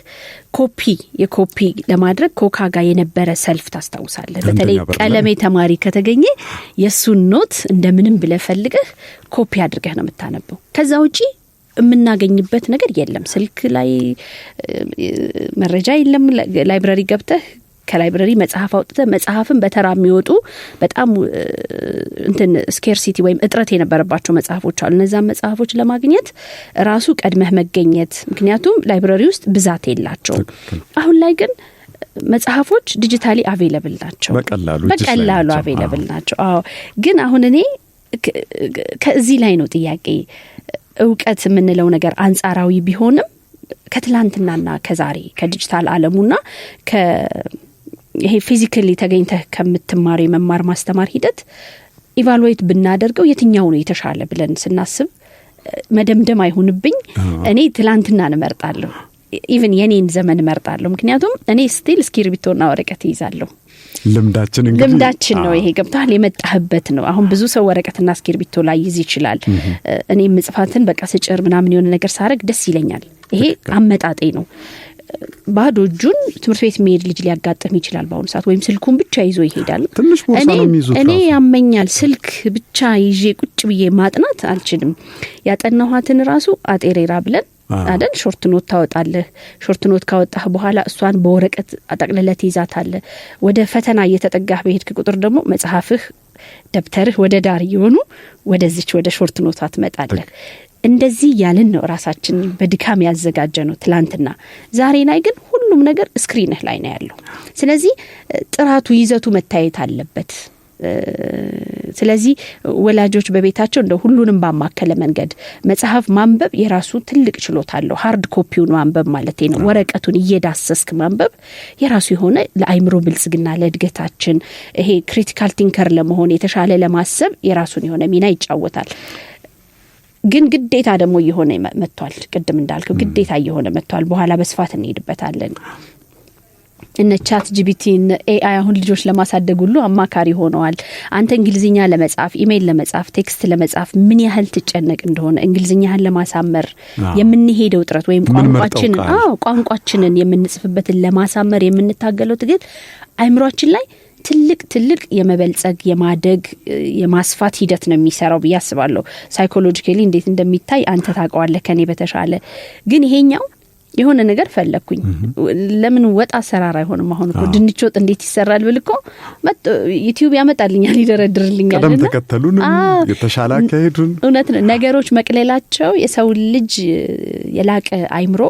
copy የ copy ለማድረግ ኮካ ጋር የነበረ ሰልፍ ታስታውሳለህ። በተለይ ቀለሜ ተማሪ ከተገኘ የእሱን note እንደምንም ብለህ ፈልገህ ኮፒ አድርገህ ነው የምታነበው። ከዛ ውጪ የምናገኝበት ነገር የለም። ስልክ ላይ መረጃ የለም። Library ገብተህ ከ library መጽሐፍ አውጥተህ መጽሐፍን በተራ የሚወጡ በጣም እንትን scarcity ወይም እጥረት የነበረባቸው መጽሐፎች አሉ። እነዛን መጽሐፎች ለማግኘት ራሱ ቀድመህ መገኘት፣ ምክንያቱም library ውስጥ ብዛት የላቸውም። አሁን ላይ ግን መጽሐፎች digitally available ናቸው። በቀላሉ በቀላሉ available ናቸው። አዎ፣ ግን አሁን እኔ ከዚህ ላይ ነው ጥያቄ። እውቀት የምንለው ነገር አንጻራዊ ቢሆንም ከትላንትናና ከዛሬ ከዲጂታል ዓለሙና ይሄ physically ተገኝተህ ከምትማረው የመማር ማስተማር ሂደት evaluate ብናደርገው የትኛው ነው የተሻለ ብለን ስናስብ መደምደም አይሁንብኝ፣ እኔ ትላንትናን እመርጣለሁ። Even የኔን ዘመን እመርጣለሁ። ምክንያቱም እኔ still እስክሪብቶና ወረቀት ይይዛለሁ። ልምዳችን እንግዲህ ልምዳችን ነው ይሄ፣ ገብቶሃል? የመጣህበት ነው። አሁን ብዙ ሰው ወረቀትና እስክሪብቶ ላይ ይዝ ይችላል። እኔ ምጽፋትን በቃ ስጭር ምናምን የሆነ ነገር ሳረግ ደስ ይለኛል። ይሄ አመጣጤ ነው። ባዶ እጁን ትምህርት ቤት የሚሄድ ልጅ ሊያጋጥም ይችላል በአሁኑ ሰዓት፣ ወይም ስልኩን ብቻ ይዞ ይሄዳል። ትንሽ ቦርሳ ነው የሚይዙት። እኔ ያመኛል። ስልክ ብቻ ይዤ ቁጭ ብዬ ማጥናት አልችልም። ያጠናኋትን ራሱ አጤሬራ ብለን አይደል? Short note ታወጣለህ። Short note ካወጣህ በኋላ እሷን በወረቀት አጠቅልለህ ትይዛታለህ። ወደ ፈተና እየተጠጋህ በሄድክ ቁጥር ደግሞ መጽሐፍህ፣ ደብተርህ ወደ ዳር እየሆኑ ወደዚች ወደ short note ቷ ትመጣለህ። እንደዚህ እያልን ነው ራሳችን በድካም ያዘጋጀነው ትላንትና። ዛሬ ላይ ግን ሁሉም ነገር screen ህ ላይ ነው ያለው። ስለዚህ ጥራቱ፣ ይዘቱ መታየት አለበት። ስለዚህ ወላጆች በቤታቸው እንደ ሁሉንም ባማከለ መንገድ መጽሐፍ ማንበብ የራሱ ትልቅ ችሎታ አለው። Hard copy ውን ማንበብ ማለት ነው። ወረቀቱን እየዳሰስክ ማንበብ የራሱ የሆነ ለአይምሮ ብልጽግና፣ ለእድገታችን፣ ይሄ critical thinker ለመሆን፣ የተሻለ ለማሰብ የራሱን የሆነ ሚና ይጫወታል። ግን ግዴታ ደግሞ እየሆነ መጥቷል። ቅድም እንዳልከው ግዴታ እየሆነ መጥቷል። በኋላ በስፋት እንሄድበታለን። እነ ChatGPT፣ እነ AI አሁን ልጆች ለማሳደግ ሁሉ አማካሪ ሆነዋል። አንተ እንግሊዝኛ ለመጻፍ፣ ኢሜይል ለመጻፍ፣ text ለመጻፍ ምን ያህል ትጨነቅ እንደሆነ፣ እንግሊዝኛህን ለማሳመር የምንሄደው ጥረት ወይም ቋንቋችንን የምንጽፍበትን ለማሳመር የምንታገለው ትግል አይምሯችን ላይ ትልቅ ትልቅ የመበልጸግ፣ የማደግ፣ የማስፋት ሂደት ነው የሚሰራው ብዬ አስባለሁ። Psychologically እንዴት እንደሚታይ አንተ ታውቀዋለህ ከኔ በተሻለ። ግን ይሄኛው የሆነ ነገር ፈለግኩኝ፣ ለምን ወጥ አሰራር አይሆንም? አሁን እኮ ድንች ወጥ እንዴት ይሰራል ብል እኮ YouTube ያመጣልኛል፣ ይደረድርልኛል። ቅደም ተከተሉን፣ የተሻለ አካሄዱን። እውነት ነው። ነገሮች መቅለላቸው የሰው ልጅ የላቀ አይምሮ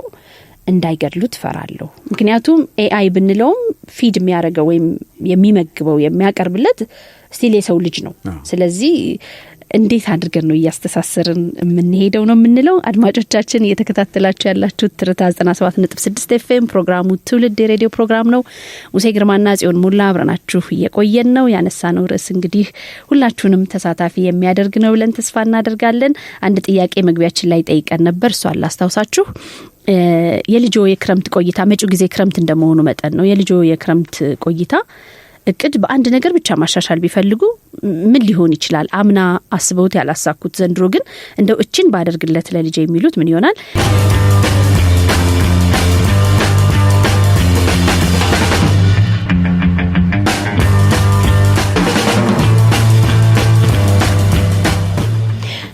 እንዳይገድሉት እፈራለሁ። ምክንያቱም AI ብንለውም feed የሚያደርገው ወይም የሚመግበው፣ የሚያቀርብለት still የሰው ልጅ ነው። ስለዚህ እንዴት አድርገን ነው እያስተሳሰርን የምንሄደው ነው የምንለው። አድማጮቻችን፣ እየተከታተላችሁ ያላችሁት ትርታ 97.6 ኤፍኤም፣ ፕሮግራሙ ትውልድ የሬዲዮ ፕሮግራም ነው። ሙሴ ግርማና ጽዮን ሞላ አብረናችሁ እየቆየን ነው። ያነሳነው ርዕስ እንግዲህ ሁላችሁንም ተሳታፊ የሚያደርግ ነው ብለን ተስፋ እናደርጋለን። አንድ ጥያቄ መግቢያችን ላይ ጠይቀን ነበር። እሷን ላስታውሳችሁ። የልጆ የክረምት ቆይታ፣ መጪው ጊዜ ክረምት እንደመሆኑ መጠን ነው፣ የልጆ የክረምት ቆይታ እቅድ በአንድ ነገር ብቻ ማሻሻል ቢፈልጉ ምን ሊሆን ይችላል? አምና አስበውት ያላሳኩት፣ ዘንድሮ ግን እንደው እችን ባደርግለት ለልጄ የሚሉት ምን ይሆናል?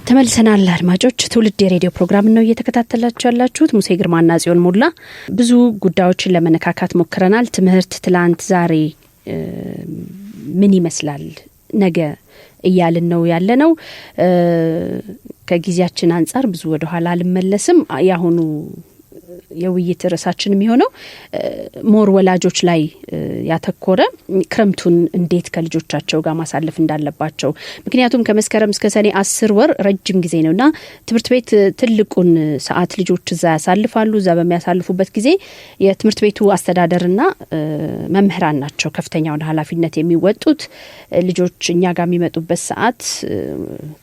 ተመልሰናል አድማጮች። ትውልድ የሬዲዮ ፕሮግራም ነው እየተከታተላችሁ ያላችሁት። ሙሴ ግርማና ጽዮን ሞላ ብዙ ጉዳዮችን ለመነካካት ሞክረናል። ትምህርት ትላንት፣ ዛሬ ምን ይመስላል፣ ነገ እያልን ነው ያለነው። ከጊዜያችን አንጻር ብዙ ወደ ኋላ አልመለስም። የአሁኑ የውይይት ርዕሳችን የሚሆነው more ወላጆች ላይ ያተኮረ፣ ክረምቱን እንዴት ከልጆቻቸው ጋር ማሳለፍ እንዳለባቸው። ምክንያቱም ከመስከረም እስከ ሰኔ 10 ወር ረጅም ጊዜ ነው እና ትምህርት ቤት ትልቁን ሰዓት ልጆች እዛ ያሳልፋሉ። እዛ በሚያሳልፉበት ጊዜ የትምህርት ቤቱ አስተዳደርና መምህራን ናቸው ከፍተኛውን ኃላፊነት የሚወጡት። ልጆች እኛ ጋር የሚመጡበት ሰዓት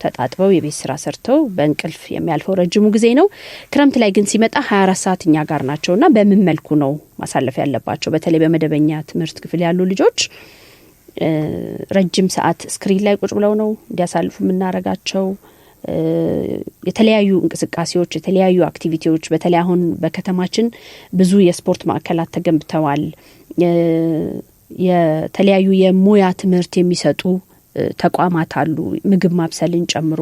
ተጣጥበው፣ የቤት ስራ ሰርተው፣ በእንቅልፍ የሚያልፈው ረጅሙ ጊዜ ነው። ክረምት ላይ ግን ሲመጣ 24 ሰዓት እኛ ጋር ናቸው እና በምን መልኩ ነው ማሳለፍ ያለባቸው? በተለይ በመደበኛ ትምህርት ክፍል ያሉ ልጆች ረጅም ሰዓት screen ላይ ቁጭ ብለው ነው እንዲያሳልፉ የምናረጋቸው። የተለያዩ እንቅስቃሴዎች፣ የተለያዩ activity ዎች፣ በተለይ አሁን በከተማችን ብዙ የስፖርት ማዕከላት ተገንብተዋል። የተለያዩ የሙያ ትምህርት የሚሰጡ ተቋማት አሉ። ምግብ ማብሰልን ጨምሮ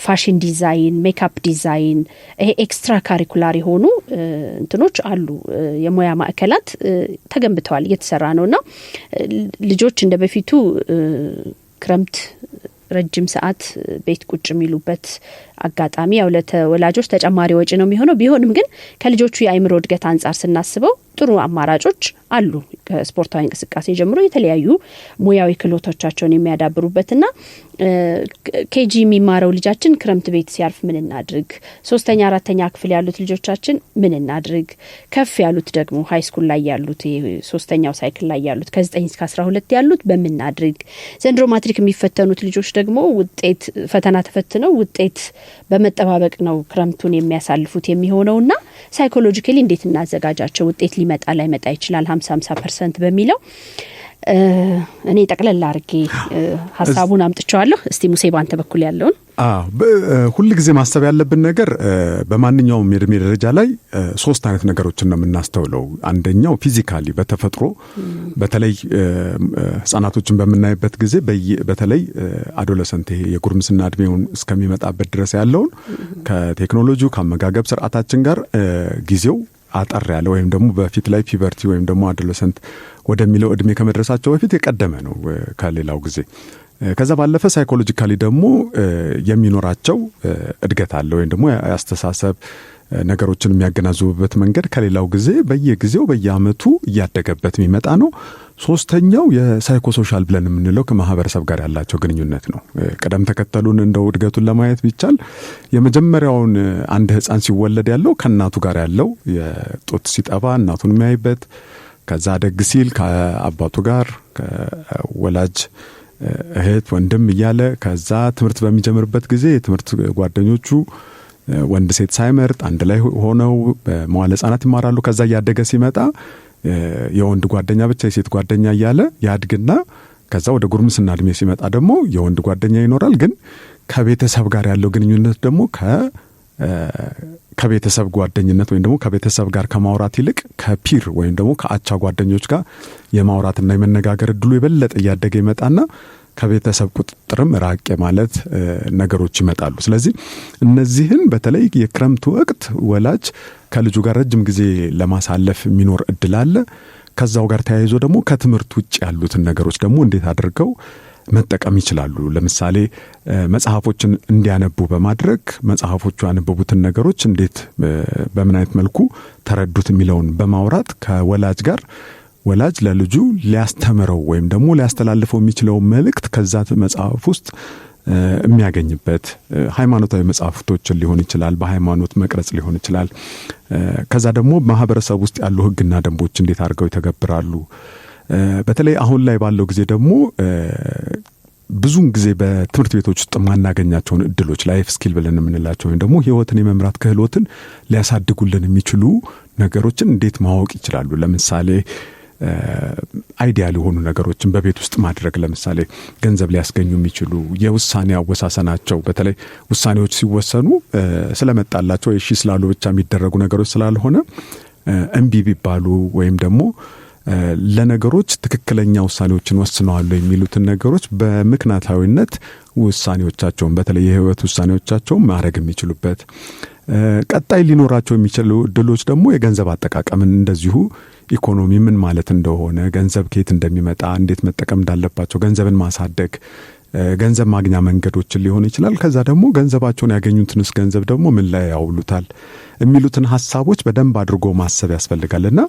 fashion design፣ makeup design፣ ይሄ extracurricular የሆኑ እንትኖች አሉ። የሙያ ማዕከላት ተገንብተዋል፣ እየተሰራ ነው እና ልጆች እንደ በፊቱ ክረምት ረጅም ሰዓት ቤት ቁጭ የሚሉበት አጋጣሚ ያው ለወላጆች ተጨማሪ ወጪ ነው የሚሆነው። ቢሆንም ግን ከልጆቹ የአእምሮ እድገት አንጻር ስናስበው ጥሩ አማራጮች አሉ። ከስፖርታዊ እንቅስቃሴ ጀምሮ የተለያዩ ሙያዊ ክህሎቶቻቸውን የሚያዳብሩበትና KG የሚማረው ልጃችን ክረምት ቤት ሲያርፍ ምን እናድርግ? ሶስተኛ አራተኛ ክፍል ያሉት ልጆቻችን ምን እናድርግ? ከፍ ያሉት ደግሞ high school ላይ ያሉት፣ ሶስተኛው cycle ላይ ያሉት፣ ከ9 እስከ 12 ያሉት በምን እናድርግ? ዘንድሮ ማትሪክ የሚፈተኑት ልጆች ደግሞ ውጤት፣ ፈተና ተፈትነው ውጤት በመጠባበቅ ነው ክረምቱን የሚያሳልፉት የሚሆነውና psychologically እንዴት እናዘጋጃቸው? ውጤት ሊመጣ ላይመጣ ይችላል፣ 50-50% በሚለው እኔ ጠቅለል አድርጌ ሀሳቡን አምጥቼዋለሁ። እስቲ ሙሴ ባንተ በኩል ያለውን። ሁል ጊዜ ማሰብ ያለብን ነገር በማንኛውም የእድሜ ደረጃ ላይ ሶስት አይነት ነገሮችን ነው የምናስተውለው። አንደኛው physically በተፈጥሮ፣ በተለይ ህጻናቶችን በምናይበት ጊዜ፣ በተለይ adolescent ይሄ የጉርምስና እድሜውን እስከሚመጣበት ድረስ ያለውን ከቴክኖሎጂው፣ ከአመጋገብ ስርዓታችን ጋር ጊዜው አጠር ያለ ወይም ደግሞ በፊት ላይ puberty ወይም ደግሞ adolescent ወደሚለው እድሜ ከመድረሳቸው በፊት የቀደመ ነው ከሌላው ጊዜ። ከዛ ባለፈ psychologically ደግሞ የሚኖራቸው እድገት አለ ወይም ደግሞ ያስተሳሰብ ነገሮችን የሚያገናዝቡበት መንገድ ከሌላው ጊዜ በየጊዜው በየአመቱ እያደገበት የሚመጣ ነው። ሶስተኛው የ psychosocial ብለን የምንለው ከማህበረሰብ ጋር ያላቸው ግንኙነት ነው። ቅደም ተከተሉን እንደው እድገቱን ለማየት ቢቻል የመጀመሪያውን አንድ ህፃን ሲወለድ ያለው ከእናቱ ጋር ያለው፣ የጡት ሲጠባ እናቱን የሚያይበት፣ ከዛ አደግ ሲል ከአባቱ ጋር፣ ከወላጅ እህት ወንድም እያለ፣ ከዛ ትምህርት በሚጀምርበት ጊዜ የትምህርት ጓደኞቹ ወንድ ሴት ሳይመርጥ አንድ ላይ ሆነው በመዋለ ህጻናት ይማራሉ። ከዛ እያደገ ሲመጣ የወንድ ጓደኛ ብቻ፣ የሴት ጓደኛ እያለ ያድግና ከዛ ወደ ጉርምስና እድሜ ሲመጣ ደግሞ የወንድ ጓደኛ ይኖራል። ግን ከቤተሰብ ጋር ያለው ግንኙነት ደግሞ ከቤተሰብ ጓደኝነት ወይም ደግሞ ከቤተሰብ ጋር ከማውራት ይልቅ ከ peer ወይም ደግሞ ከአቻ ጓደኞች ጋር የማውራትና የመነጋገር እድሉ የበለጠ እያደገ ይመጣና ከቤተሰብ ቁጥጥርም ራቅ ማለት ነገሮች ይመጣሉ። ስለዚህ እነዚህን በተለይ የክረምቱ ወቅት ወላጅ ከልጁ ጋር ረጅም ጊዜ ለማሳለፍ የሚኖር እድል አለ። ከዛው ጋር ተያይዞ ደግሞ ከትምህርት ውጭ ያሉትን ነገሮች ደግሞ እንዴት አድርገው መጠቀም ይችላሉ? ለምሳሌ መጽሐፎችን እንዲያነቡ በማድረግ መጽሐፎቹ ያነበቡትን ነገሮች እንዴት፣ በምን አይነት መልኩ ተረዱት የሚለውን በማውራት ከወላጅ ጋር፣ ወላጅ ለልጁ ሊያስተምረው ወይም ደግሞ ሊያስተላልፈው የሚችለው መልእክት ከዛ መጽሐፍ ውስጥ የሚያገኝበት፣ ሃይማኖታዊ መጽሐፍቶችን ሊሆን ይችላል፣ በሃይማኖት መቅረጽ ሊሆን ይችላል። ከዛ ደግሞ ማህበረሰብ ውስጥ ያሉ ህግና ደንቦች እንዴት አድርገው ይተገብራሉ። በተለይ አሁን ላይ ባለው ጊዜ ደግሞ ብዙውን ጊዜ በትምህርት ቤቶች ውስጥ የማናገኛቸውን እድሎች፣ life skill ብለን የምንላቸው ወይም ደግሞ ህይወትን የመምራት ክህሎትን ሊያሳድጉልን የሚችሉ ነገሮችን እንዴት ማወቅ ይችላሉ? ለምሳሌ ideal የሆኑ ነገሮችን በቤት ውስጥ ማድረግ፣ ለምሳሌ ገንዘብ ሊያስገኙ የሚችሉ፣ የውሳኔ አወሳሰናቸው፣ በተለይ ውሳኔዎች ሲወሰኑ ስለመጣላቸው እሺ ስላሉ ብቻ የሚደረጉ ነገሮች ስላልሆነ እምቢ ቢባሉ ወይም ደግሞ ለነገሮች ትክክለኛ ውሳኔዎችን ወስነዋል የሚሉትን ነገሮች በምክንያታዊነት ውሳኔዎቻቸውን፣ በተለይ የህይወት ውሳኔዎቻቸውን ማድረግ የሚችሉበት፣ ቀጣይ ሊኖራቸው የሚችሉ እድሎች ደግሞ የገንዘብ አጠቃቀምን እንደዚሁ፣ ኢኮኖሚ ምን ማለት እንደሆነ፣ ገንዘብ ከየት እንደሚመጣ፣ እንዴት መጠቀም እንዳለባቸው፣ ገንዘብን ማሳደግ፣ ገንዘብ ማግኛ መንገዶችን ሊሆን ይችላል። ከዛ ደግሞ ገንዘባቸውን ያገኙትንስ ገንዘብ ደግሞ ምን ላይ ያውሉታል የሚሉትን ሀሳቦች በደንብ አድርጎ ማሰብ ያስፈልጋል። እና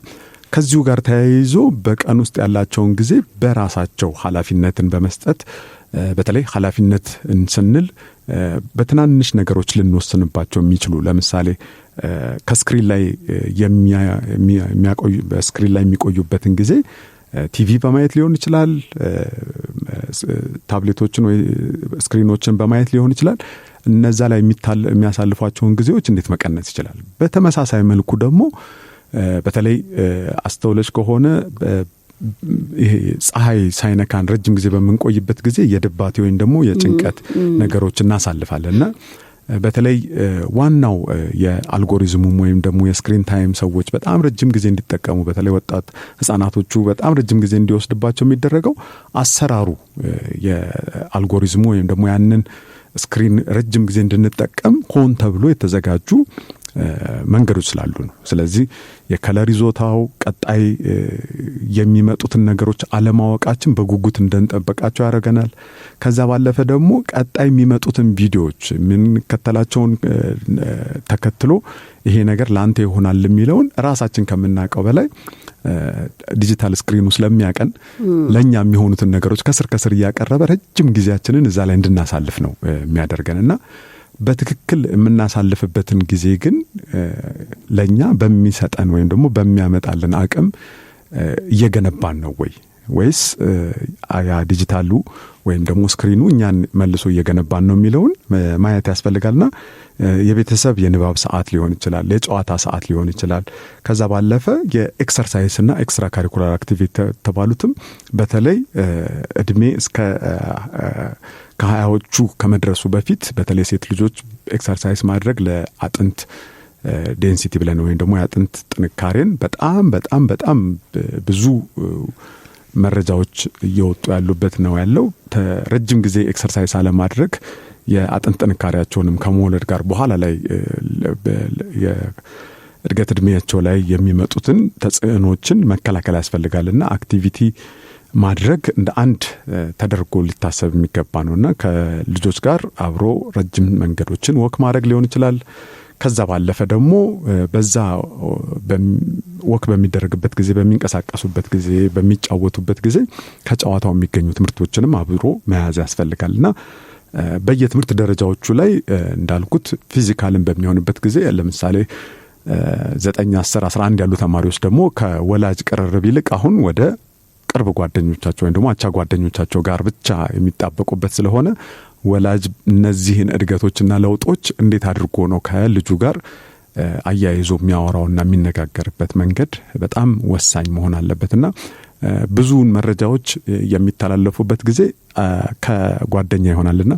ከዚሁ ጋር ተያይዞ በቀን ውስጥ ያላቸውን ጊዜ በራሳቸው ኃላፊነትን በመስጠት፣ በተለይ ኃላፊነት ስንል በትናንሽ ነገሮች ልንወስንባቸው የሚችሉ፣ ለምሳሌ ከ screen ላይ የሚያቆዩ፣ በ screen ላይ የሚቆዩበትን ጊዜ ቲቪ በማየት ሊሆን ይችላል፣ ታብሌቶችን ወይ screen ኦችን በማየት ሊሆን ይችላል። እነዛ ላይ የሚያሳልፏቸውን ጊዜዎች እንዴት መቀነስ ይችላል? በተመሳሳይ መልኩ ደግሞ በተለይ አስተውለሽ ከሆነ ይሄ ፀሐይ ሳይነካን ረጅም ጊዜ በምንቆይበት ጊዜ የድባቴ ወይም ደግሞ የጭንቀት ነገሮች እናሳልፋለን። እና በተለይ ዋናው የአልጎሪዝሙም ወይም ደግሞ የ screen time ሰዎች በጣም ረጅም ጊዜ እንዲጠቀሙ፣ በተለይ ወጣት ህጻናቶቹ በጣም ረጅም ጊዜ እንዲወስድባቸው የሚደረገው አሰራሩ የአልጎሪዝሙ ወይም ደግሞ ያንን screen ረጅም ጊዜ እንድንጠቀም ሆን ተብሎ የተዘጋጁ መንገዶች ስላሉ ነው። ስለዚህ የ color ይዞታው፣ ቀጣይ የሚመጡትን ነገሮች አለማወቃችን በጉጉት እንድንጠብቃቸው ያደርገናል። ከዛ ባለፈ ደግሞ ቀጣይ የሚመጡትን ቪዲዮዎች የምንከተላቸውን ተከትሎ ይሄ ነገር ለአንተ ይሆናል የሚለውን ራሳችን ከምናውቀው በላይ digital screen ኑ ስለሚያቀን ለእኛ የሚሆኑትን ነገሮች ከስር ከስር እያቀረበ ረጅም ጊዜያችንን እዛ ላይ እንድናሳልፍ ነው የሚያደርገን። እና በትክክል የምናሳልፍበትን ጊዜ ግን ለእኛ በሚሰጠን ወይም ደግሞ በሚያመጣልን አቅም እየገነባን ነው ወይ? ወይስ ያ ዲጂታሉ ወይም ደግሞ screen ኑ እኛን መልሶ እየገነባን ነው የሚለውን ማየት ያስፈልጋልና የቤተሰብ የንባብ ሰዓት ሊሆን ይችላል፣ የጨዋታ ሰዓት ሊሆን ይችላል። ከዛ ባለፈ የ exercise እና extracurricular activity የተባሉትም በተለይ እድሜ እስከ ከ20ዎቹ ከመድረሱ በፊት በተለይ ሴት ልጆች exercise ማድረግ ለአጥንት density ብለን ወይም ደግሞ የአጥንት ጥንካሬን በጣም በጣም በጣም ብዙ መረጃዎች እየወጡ ያሉበት ነው ያለው። ረጅም ጊዜ exercise አለማድረግ የአጥንት ጥንካሬያቸውንም ከመውለድ ጋር በኋላ ላይ የእድገት እድሜያቸው ላይ የሚመጡትን ተጽዕኖችን መከላከል ያስፈልጋልና activity ማድረግ እንደ አንድ ተደርጎ ሊታሰብ የሚገባ ነው እና ከልጆች ጋር አብሮ ረጅም መንገዶችን walk ማድረግ ሊሆን ይችላል። ከዛ ባለፈ ደግሞ በዛ walk በሚደረግበት ጊዜ፣ በሚንቀሳቀሱበት ጊዜ፣ በሚጫወቱበት ጊዜ ከጨዋታው የሚገኙ ትምህርቶችንም አብሮ መያዝ ያስፈልጋል። እና በየትምህርት ደረጃዎቹ ላይ እንዳልኩት physical ን በሚሆንበት ጊዜ ለምሳሌ 9፣ 10፣ 11 ያሉ ተማሪዎች ደግሞ ከወላጅ ቅርርብ ይልቅ አሁን ወደ ቅርብ ጓደኞቻቸው ወይም ደግሞ አቻ ጓደኞቻቸው ጋር ብቻ የሚጣበቁበት ስለሆነ ወላጅ እነዚህን እድገቶችና ለውጦች እንዴት አድርጎ ነው ከልጁ ጋር አያይዞ የሚያወራውና የሚነጋገርበት መንገድ በጣም ወሳኝ መሆን አለበትና ብዙውን መረጃዎች የሚተላለፉበት ጊዜ ከጓደኛ ይሆናልና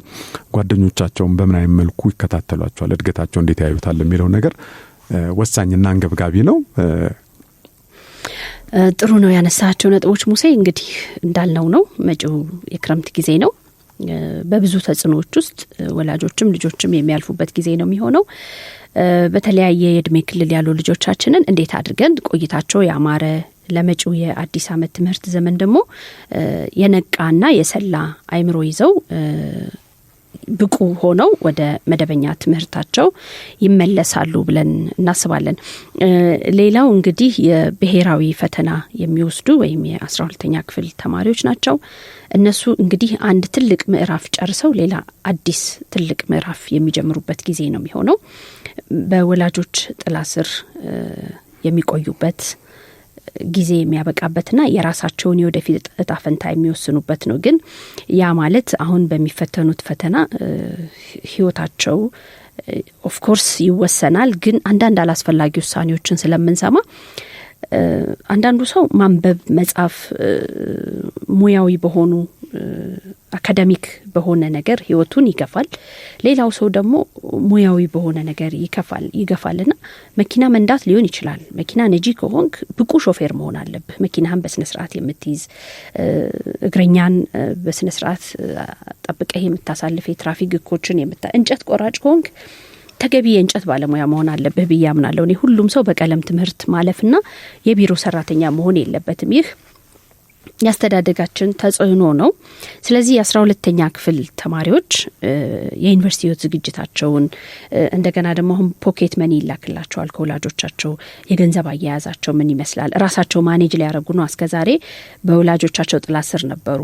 ጓደኞቻቸውን በምን አይነት መልኩ ይከታተሏቸዋል፣ እድገታቸው እንዴት ያዩታል የሚለው ነገር ወሳኝና አንገብጋቢ ነው። ጥሩ ነው ያነሳቸው ነጥቦች ሙሴ። እንግዲህ እንዳልነው ነው፣ መጪው የክረምት ጊዜ ነው። በብዙ ተጽዕኖዎች ውስጥ ወላጆችም ልጆችም የሚያልፉበት ጊዜ ነው የሚሆነው። በተለያየ የእድሜ ክልል ያሉ ልጆቻችንን እንዴት አድርገን ቆይታቸው ያማረ፣ ለመጪው የአዲስ ዓመት ትምህርት ዘመን ደግሞ የነቃና የሰላ አይምሮ ይዘው ብቁ ሆነው ወደ መደበኛ ትምህርታቸው ይመለሳሉ ብለን እናስባለን። ሌላው እንግዲህ የብሔራዊ ፈተና የሚወስዱ ወይም የ12ኛ ክፍል ተማሪዎች ናቸው። እነሱ እንግዲህ አንድ ትልቅ ምዕራፍ ጨርሰው ሌላ አዲስ ትልቅ ምዕራፍ የሚጀምሩበት ጊዜ ነው የሚሆነው። በወላጆች ጥላ ስር የሚቆዩበት ጊዜ የሚያበቃበትና የራሳቸውን የወደፊት እጣ ፈንታ የሚወስኑበት ነው። ግን ያ ማለት አሁን በሚፈተኑት ፈተና ህይወታቸው of course ይወሰናል። ግን አንዳንድ አላስፈላጊ ውሳኔዎችን ስለምንሰማ አንዳንዱ ሰው ማንበብ፣ መጻፍ፣ ሙያዊ በሆኑ academic በሆነ ነገር ህይወቱን ይገፋል። ሌላው ሰው ደግሞ ሙያዊ በሆነ ነገር ይከፋል ይገፋልና መኪና መንዳት ሊሆን ይችላል። መኪና ነጂ ከሆንክ ብቁ ሾፌር መሆን አለብህ። መኪናህን በስነ ስርዓት የምትይዝ፣ እግረኛን በስነ ስርዓት ጠብቀህ የምታሳልፍ፣ የትራፊክ ህጎችን እንጨት ቆራጭ ከሆንክ ተገቢ የእንጨት ባለሙያ መሆን አለብህ ብዬ አምናለሁ። እኔ ሁሉም ሰው በቀለም ትምህርት ማለፍና የቢሮ ሰራተኛ መሆን የለበትም። ይህ ያስተዳደጋችን ተጽዕኖ ነው። ስለዚህ የ12ኛ ክፍል ተማሪዎች የዩኒቨርሲቲ ህይወት ዝግጅታቸውን፣ እንደገና ደግሞ አሁን pocket money ይላክላቸዋል ከወላጆቻቸው፣ የገንዘብ አያያዛቸው ምን ይመስላል? ራሳቸው manage ሊያደርጉ ነው። እስከዛሬ በወላጆቻቸው ጥላ ስር ነበሩ።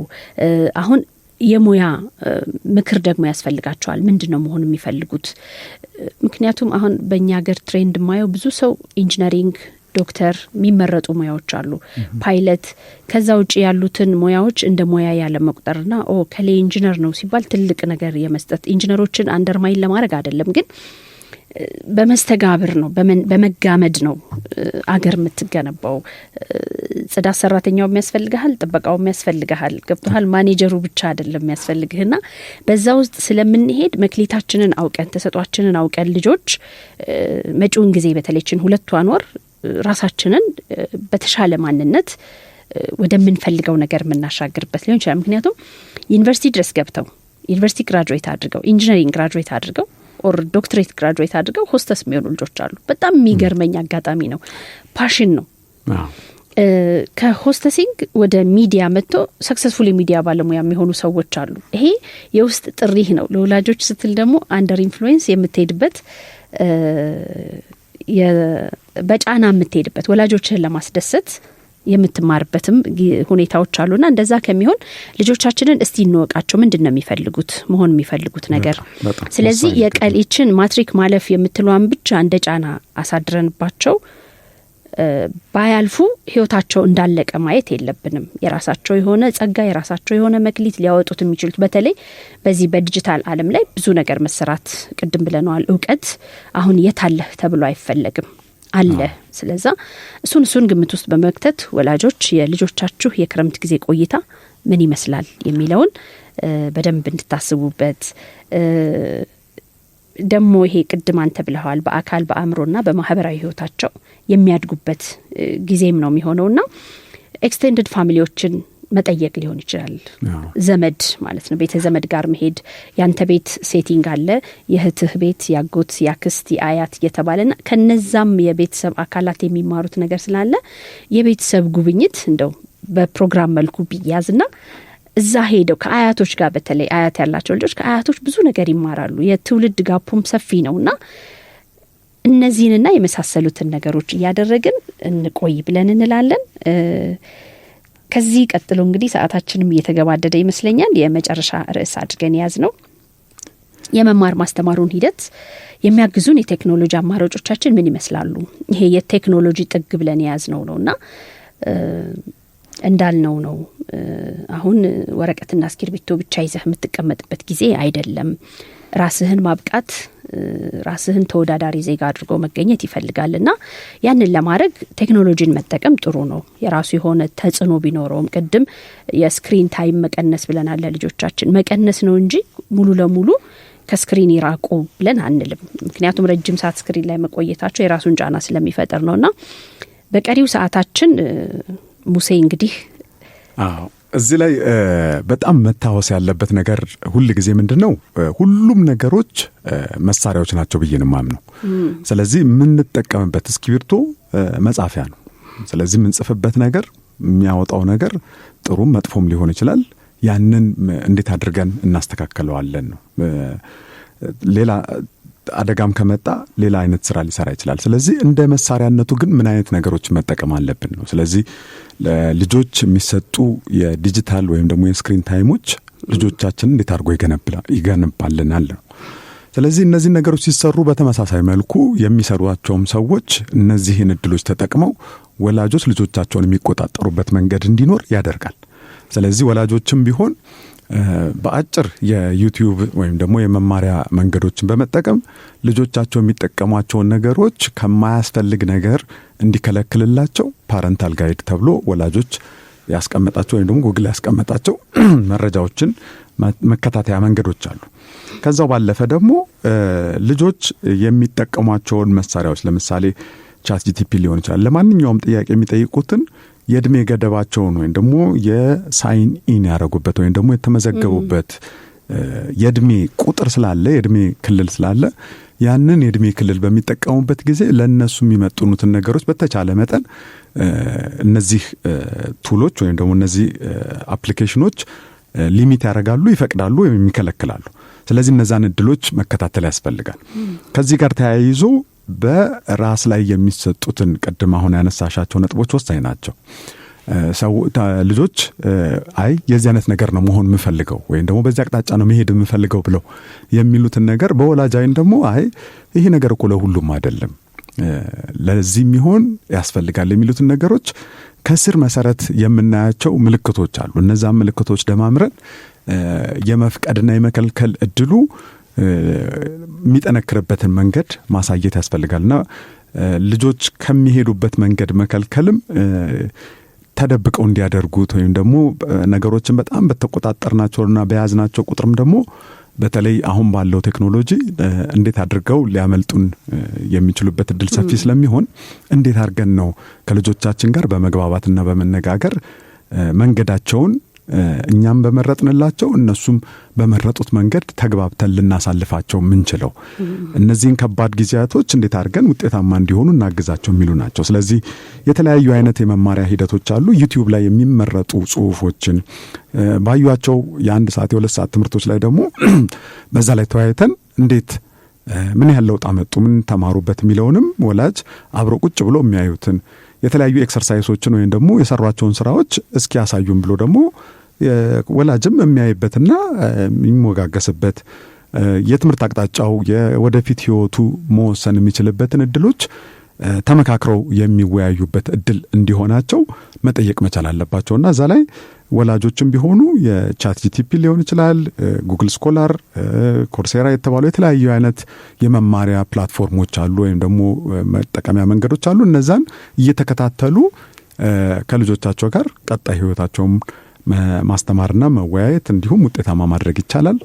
አሁን የሙያ ምክር ደግሞ ያስፈልጋቸዋል። ምንድን ነው መሆን የሚፈልጉት? ምክንያቱም አሁን በእኛ ሀገር trend የማየው ብዙ ሰው engineering፣ ዶክተር የሚመረጡ ሙያዎች አሉ፣ ፓይለት። ከዛ ውጭ ያሉትን ሙያዎች እንደ ሙያ ያለ መቁጠርና ኦ ከሌ ኢንጂነር ነው ሲባል ትልቅ ነገር የመስጠት፣ ኢንጂነሮችን undermine ለማድረግ አይደለም፣ ግን በመስተጋብር ነው፣ በመጋመድ ነው አገር የምትገነባው። ጽዳት ሰራተኛውም ያስፈልግሃል፣ ጥበቃውም ያስፈልግሃል። ገብቶሃል? ማኔጀሩ ብቻ አይደለም የሚያስፈልግህና በዛ ውስጥ ስለምንሄድ መክሊታችንን አውቀን፣ ተሰጧችንን አውቀን ልጆች መጪውን ጊዜ በተለይችን 2ቷን ወር ራሳችንን በተሻለ ማንነት ወደምንፈልገው ነገር የምናሻግርበት ሊሆን ይችላል። ምክንያቱም ዩኒቨርሲቲ ድረስ ገብተው፣ ዩኒቨርሲቲ graduate አድርገው፣ engineering graduate አድርገው or ዶክትሬት graduate አድርገው ሆስተስ የሚሆኑ ልጆች አሉ። በጣም የሚገርመኝ አጋጣሚ ነው። Passion ነው። ከ hostessing ወደ ሚዲያ መጥቶ successful የሚዲያ ባለሙያ የሚሆኑ ሰዎች አሉ። ይሄ የውስጥ ጥሪህ ነው። ለወላጆች ስትል ደግሞ under influence የምትሄድበት፣ በጫና የምትሄድበት፣ ወላጆችህን ለማስደሰት የምትማርበትም ሁኔታዎች አሉና እንደዛ ከሚሆን ልጆቻችንን እስቲ እንወቃቸው። ምንድን ነው የሚፈልጉት፣ መሆን የሚፈልጉት ነገር? ስለዚህ የቀሊችን ማትሪክ ማለፍ የምትለዋን ብቻ እንደ ጫና አሳድረንባቸው ባያልፉ ህይወታቸው እንዳለቀ ማየት የለብንም። የራሳቸው የሆነ ጸጋ፣ የራሳቸው የሆነ መክሊት ሊያወጡት የሚችሉት፣ በተለይ በዚህ በዲጂታል ዓለም ላይ ብዙ ነገር መሰራት፣ ቅድም ብለነዋል። እውቀት አሁን የት አለህ ተብሎ አይፈለግም፣ አለ። ስለዛ እሱን ግምት ውስጥ በመክተት ወላጆች የልጆቻችሁ የክረምት ጊዜ ቆይታ ምን ይመስላል የሚለውን በደንብ እንድታስቡበት፣ ደግሞ ይሄ ቅድም አንተ ብለኸዋል፣ በአካል፣ በአእምሮና በማህበራዊ ህይወታቸው የሚያድጉበት ጊዜም ነው የሚሆነውና extended family ዎችን መጠየቅ ሊሆን ይችላል። ዘመድ ማለት ነው። ቤተ ዘመድ ጋር መሄድ፣ ያንተ ቤት setting አለ፣ የእህትህ ቤት፣ ያጎት፣ ያክስት፣ የአያት እየተባለና ከነዛም የቤተሰብ አካላት የሚማሩት ነገር ስላለ የቤተሰብ ጉብኝት እንደው በፕሮግራም መልኩ ቢያዝና እዛ ሄደው ከአያቶች ጋር፣ በተለይ አያት ያላቸው ልጆች ከአያቶች ብዙ ነገር ይማራሉ። የትውልድ gap ኡም ሰፊ ነውና እነዚህንና የመሳሰሉትን ነገሮች እያደረግን እንቆይ ብለን እንላለን። ከዚህ ቀጥሎ እንግዲህ ሰዓታችንም እየተገባደደ ይመስለኛል። የመጨረሻ ርዕስ አድርገን የያዝነው የመማር ማስተማሩን ሂደት የሚያግዙን የቴክኖሎጂ አማራጮቻችን ምን ይመስላሉ? ይሄ የቴክኖሎጂ ጥግ ብለን የያዝነው ነው እና እንዳልነው ነው፣ አሁን ወረቀትና እስክርቢቶ ብቻ ይዘህ የምትቀመጥበት ጊዜ አይደለም። ራስህን ማብቃት፣ ራስህን ተወዳዳሪ ዜጋ አድርጎ መገኘት ይፈልጋል እና ያንን ለማድረግ ቴክኖሎጂን መጠቀም ጥሩ ነው። የራሱ የሆነ ተጽዕኖ ቢኖረውም፣ ቅድም የ screen time መቀነስ ብለናል። ለልጆቻችን መቀነስ ነው እንጂ ሙሉ ለሙሉ ከ screen ይራቁ ብለን አንልም። ምክንያቱም ረጅም ሰዓት screen ላይ መቆየታቸው የራሱን ጫና ስለሚፈጥር ነው። እና በቀሪው ሰዓታችን ሙሴ እንግዲህ አዎ፣ እዚህ ላይ በጣም መታወስ ያለበት ነገር ሁል ጊዜ ምንድን ነው፣ ሁሉም ነገሮች መሳሪያዎች ናቸው ብዬ ነው የማምነው። ስለዚህ የምንጠቀምበት እስክሪብቶ መጻፊያ ነው። ስለዚህ የምንጽፍበት ነገር የሚያወጣው ነገር ጥሩም መጥፎም ሊሆን ይችላል። ያንን እንዴት አድርገን እናስተካከለዋለን ነው። ሌላ አደጋም ከመጣ ሌላ አይነት ስራ ሊሰራ ይችላል። ስለዚህ እንደ መሳሪያነቱ ግን ምን አይነት ነገሮች መጠቀም አለብን ነው። ስለዚህ ለልጆች የሚሰጡ የዲጂታል ወይም ደግሞ የ screen time ኦች ልጆቻችንን እንዴት አድርጎ ይገነባልናል ነው። ስለዚህ እነዚህ ነገሮች ሲሰሩ በተመሳሳይ መልኩ የሚሰሯቸውም ሰዎች እነዚህን እድሎች ተጠቅመው ወላጆች ልጆቻቸውን የሚቆጣጠሩበት መንገድ እንዲኖር ያደርጋል። ስለዚህ ወላጆችም ቢሆን በአጭር የ YouTube ወይም ደግሞ የመማሪያ መንገዶችን በመጠቀም ልጆቻቸው የሚጠቀሟቸውን ነገሮች ከማያስፈልግ ነገር እንዲከለክልላቸው parental guide ተብሎ ወላጆች ያስቀመጣቸው ወይም ደግሞ ጉግል ያስቀመጣቸው መረጃዎችን መከታተያ መንገዶች አሉ። ከዛው ባለፈ ደግሞ ልጆች የሚጠቀሟቸውን መሳሪያዎች፣ ለምሳሌ ChatGPT ሊሆን ይችላል፣ ለማንኛውም ጥያቄ የሚጠይቁትን የእድሜ ገደባቸውን ወይም ደግሞ የ sign in ያደረጉበት ወይም ደግሞ የተመዘገቡበት የእድሜ ቁጥር ስላለ፣ የእድሜ ክልል ስላለ፣ ያንን የእድሜ ክልል በሚጠቀሙበት ጊዜ ለእነሱ የሚመጥኑትን ነገሮች በተቻለ መጠን እነዚህ tool ኦች ወይም ደግሞ እነዚህ application ኖች limit ያደርጋሉ፣ ይፈቅዳሉ ወይም ይከለክላሉ። ስለዚህ እነዛን እድሎች መከታተል ያስፈልጋል። ከዚህ ጋር ተያይዞ በራስ ላይ የሚሰጡትን ቅድም አሁን ያነሳሻቸው ነጥቦች ወሳኝ ናቸው። ሰው ልጆች አይ የዚህ አይነት ነገር ነው መሆን የምፈልገው ወይም ደግሞ በዚህ አቅጣጫ ነው መሄድ የምፈልገው ብለው የሚሉትን ነገር በወላጅ አይን ደግሞ አይ ይሄ ነገር እኮ ለሁሉም አይደለም፣ ለዚህ የሚሆን ያስፈልጋል የሚሉትን ነገሮች ከስር መሰረት የምናያቸው ምልክቶች አሉ። እነዛም ምልክቶች ደማምረን የመፍቀድና የመከልከል እድሉ የሚጠነክርበትን መንገድ ማሳየት ያስፈልጋል እና ልጆች ከሚሄዱበት መንገድ መከልከልም ተደብቀው እንዲያደርጉት ወይም ደግሞ ነገሮችን በጣም በተቆጣጠርናቸውና በያዝናቸው ቁጥርም ደግሞ በተለይ አሁን ባለው ቴክኖሎጂ እንዴት አድርገው ሊያመልጡን የሚችሉበት እድል ሰፊ ስለሚሆን እንዴት አድርገን ነው ከልጆቻችን ጋር በመግባባትና በመነጋገር መንገዳቸውን እኛም በመረጥንላቸው እነሱም በመረጡት መንገድ ተግባብተን ልናሳልፋቸው የምንችለው፣ እነዚህን ከባድ ጊዜያቶች እንዴት አድርገን ውጤታማ እንዲሆኑ እናግዛቸው የሚሉ ናቸው። ስለዚህ የተለያዩ አይነት የመማሪያ ሂደቶች አሉ። YouTube ላይ የሚመረጡ ጽሁፎችን ባዩቸው የ1 ሰዓት፣ የ2 ሰዓት ትምህርቶች ላይ ደግሞ በዛ ላይ ተወያይተን እንዴት፣ ምን ያህል ለውጥ አመጡ፣ ምን ተማሩበት የሚለውንም ወላጅ አብሮ ቁጭ ብሎ የሚያዩትን የተለያዩ exercise ኦችን ወይም ደግሞ የሰሯቸውን ስራዎች እስኪ ያሳዩን ብሎ ደግሞ ወላጅም የሚያይበትና የሚሞጋገስበት፣ የትምህርት አቅጣጫው የወደፊት ህይወቱ መወሰን የሚችልበትን እድሎች ተመካክረው የሚወያዩበት እድል እንዲሆናቸው መጠየቅ መቻል አለባቸውና እዛ ላይ ወላጆችም ቢሆኑ የ ChatGPT ሊሆን ይችላል፣ Google Scholar፣ Coursera የተባሉ የተለያዩ አይነት የመማሪያ platform ኦች አሉ፣ ወይም ደግሞ መጠቀሚያ መንገዶች አሉ። እነዛን እየተከታተሉ ከልጆቻቸው ጋር ቀጣይ ህይወታቸውን ማስተማርና መወያየት እንዲሁም ውጤታማ ማድረግ ይቻላል።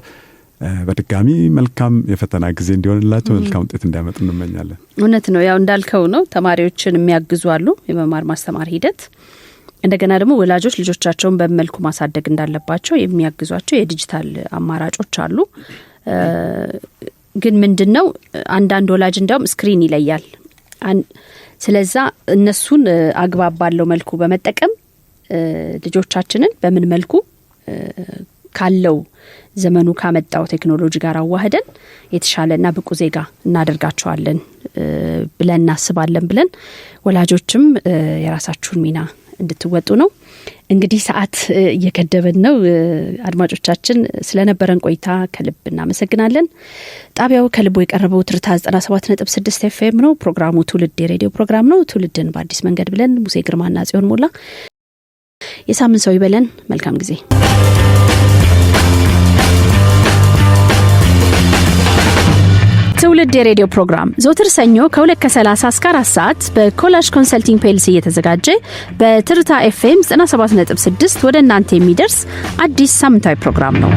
በድጋሚ መልካም የፈተና ጊዜ እንዲሆንላቸው፣ መልካም ውጤት እንዲያመጡ እንመኛለን። እውነት ነው። ያው እንዳልከው ነው። ተማሪዎችን የሚያግዙ አሉ የመማር ማስተማር ሂደት፣ እንደገና ደግሞ ወላጆች ልጆቻቸውን በመልኩ ማሳደግ እንዳለባቸው የሚያግዟቸው የዲጂታል አማራጮች አሉ። ግን ምንድን ነው፣ አንዳንድ ወላጅ እንዲያውም screen ይለያል። ስለዛ እነሱን አግባብ ባለው መልኩ በመጠቀም ልጆቻችንን በምን መልኩ ካለው ዘመኑ ካመጣው ቴክኖሎጂ ጋር አዋህደን የተሻለና ብቁ ዜጋ እናደርጋቸዋለን ብለን እናስባለን ብለን ወላጆችም የራሳችሁን ሚና እንድትወጡ ነው። እንግዲህ ሰዓት እየገደበን ነው። አድማጮቻችን፣ ስለነበረን ቆይታ ከልብ እናመሰግናለን። ጣቢያው ከልቦ የቀረበው ትርታ 97.6 ኤፍኤም ነው። ፕሮግራሙ ትውልድ የሬዲዮ ፕሮግራም ነው። ትውልድን በአዲስ መንገድ ብለን ሙሴ ግርማና ጽዮን ሞላ፣ የሳምንት ሰው ይበለን። መልካም ጊዜ። ትውልድ የሬዲዮ ፕሮግራም ዘወትር ሰኞ ከ2:30 እስከ 4 ሰዓት በኮላጅ Consulting PLC እየተዘጋጀ በትርታ ኤፍኤም 97.6 ወደ እናንተ የሚደርስ አዲስ ሳምንታዊ ፕሮግራም ነው።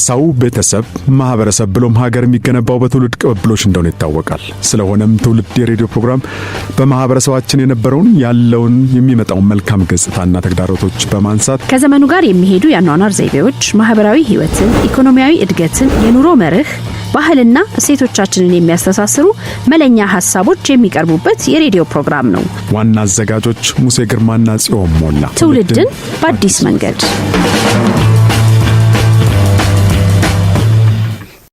ሰው፣ ቤተሰብ፣ ማህበረሰብ ብሎም ሀገር የሚገነባው በትውልድ ቅብብሎሽ እንደሆነ ይታወቃል። ስለሆነም ትውልድ የሬዲዮ ፕሮግራም በማህበረሰባችን የነበረውን፣ ያለውን፣ የሚመጣውን መልካም ገጽታና ተግዳሮቶች በማንሳት ከዘመኑ ጋር የሚሄዱ የአኗኗር ዘይቤዎች፣ ማህበራዊ ህይወትን፣ ኢኮኖሚያዊ እድገትን፣ የኑሮ መርህ፣ ባህልና እሴቶቻችንን የሚያስተሳስሩ መለኛ ሀሳቦች የሚቀርቡበት የሬዲዮ ፕሮግራም ነው። ዋና አዘጋጆች ሙሴ ግርማና ጽዮን ሞላ። ትውልድን በአዲስ መንገድ።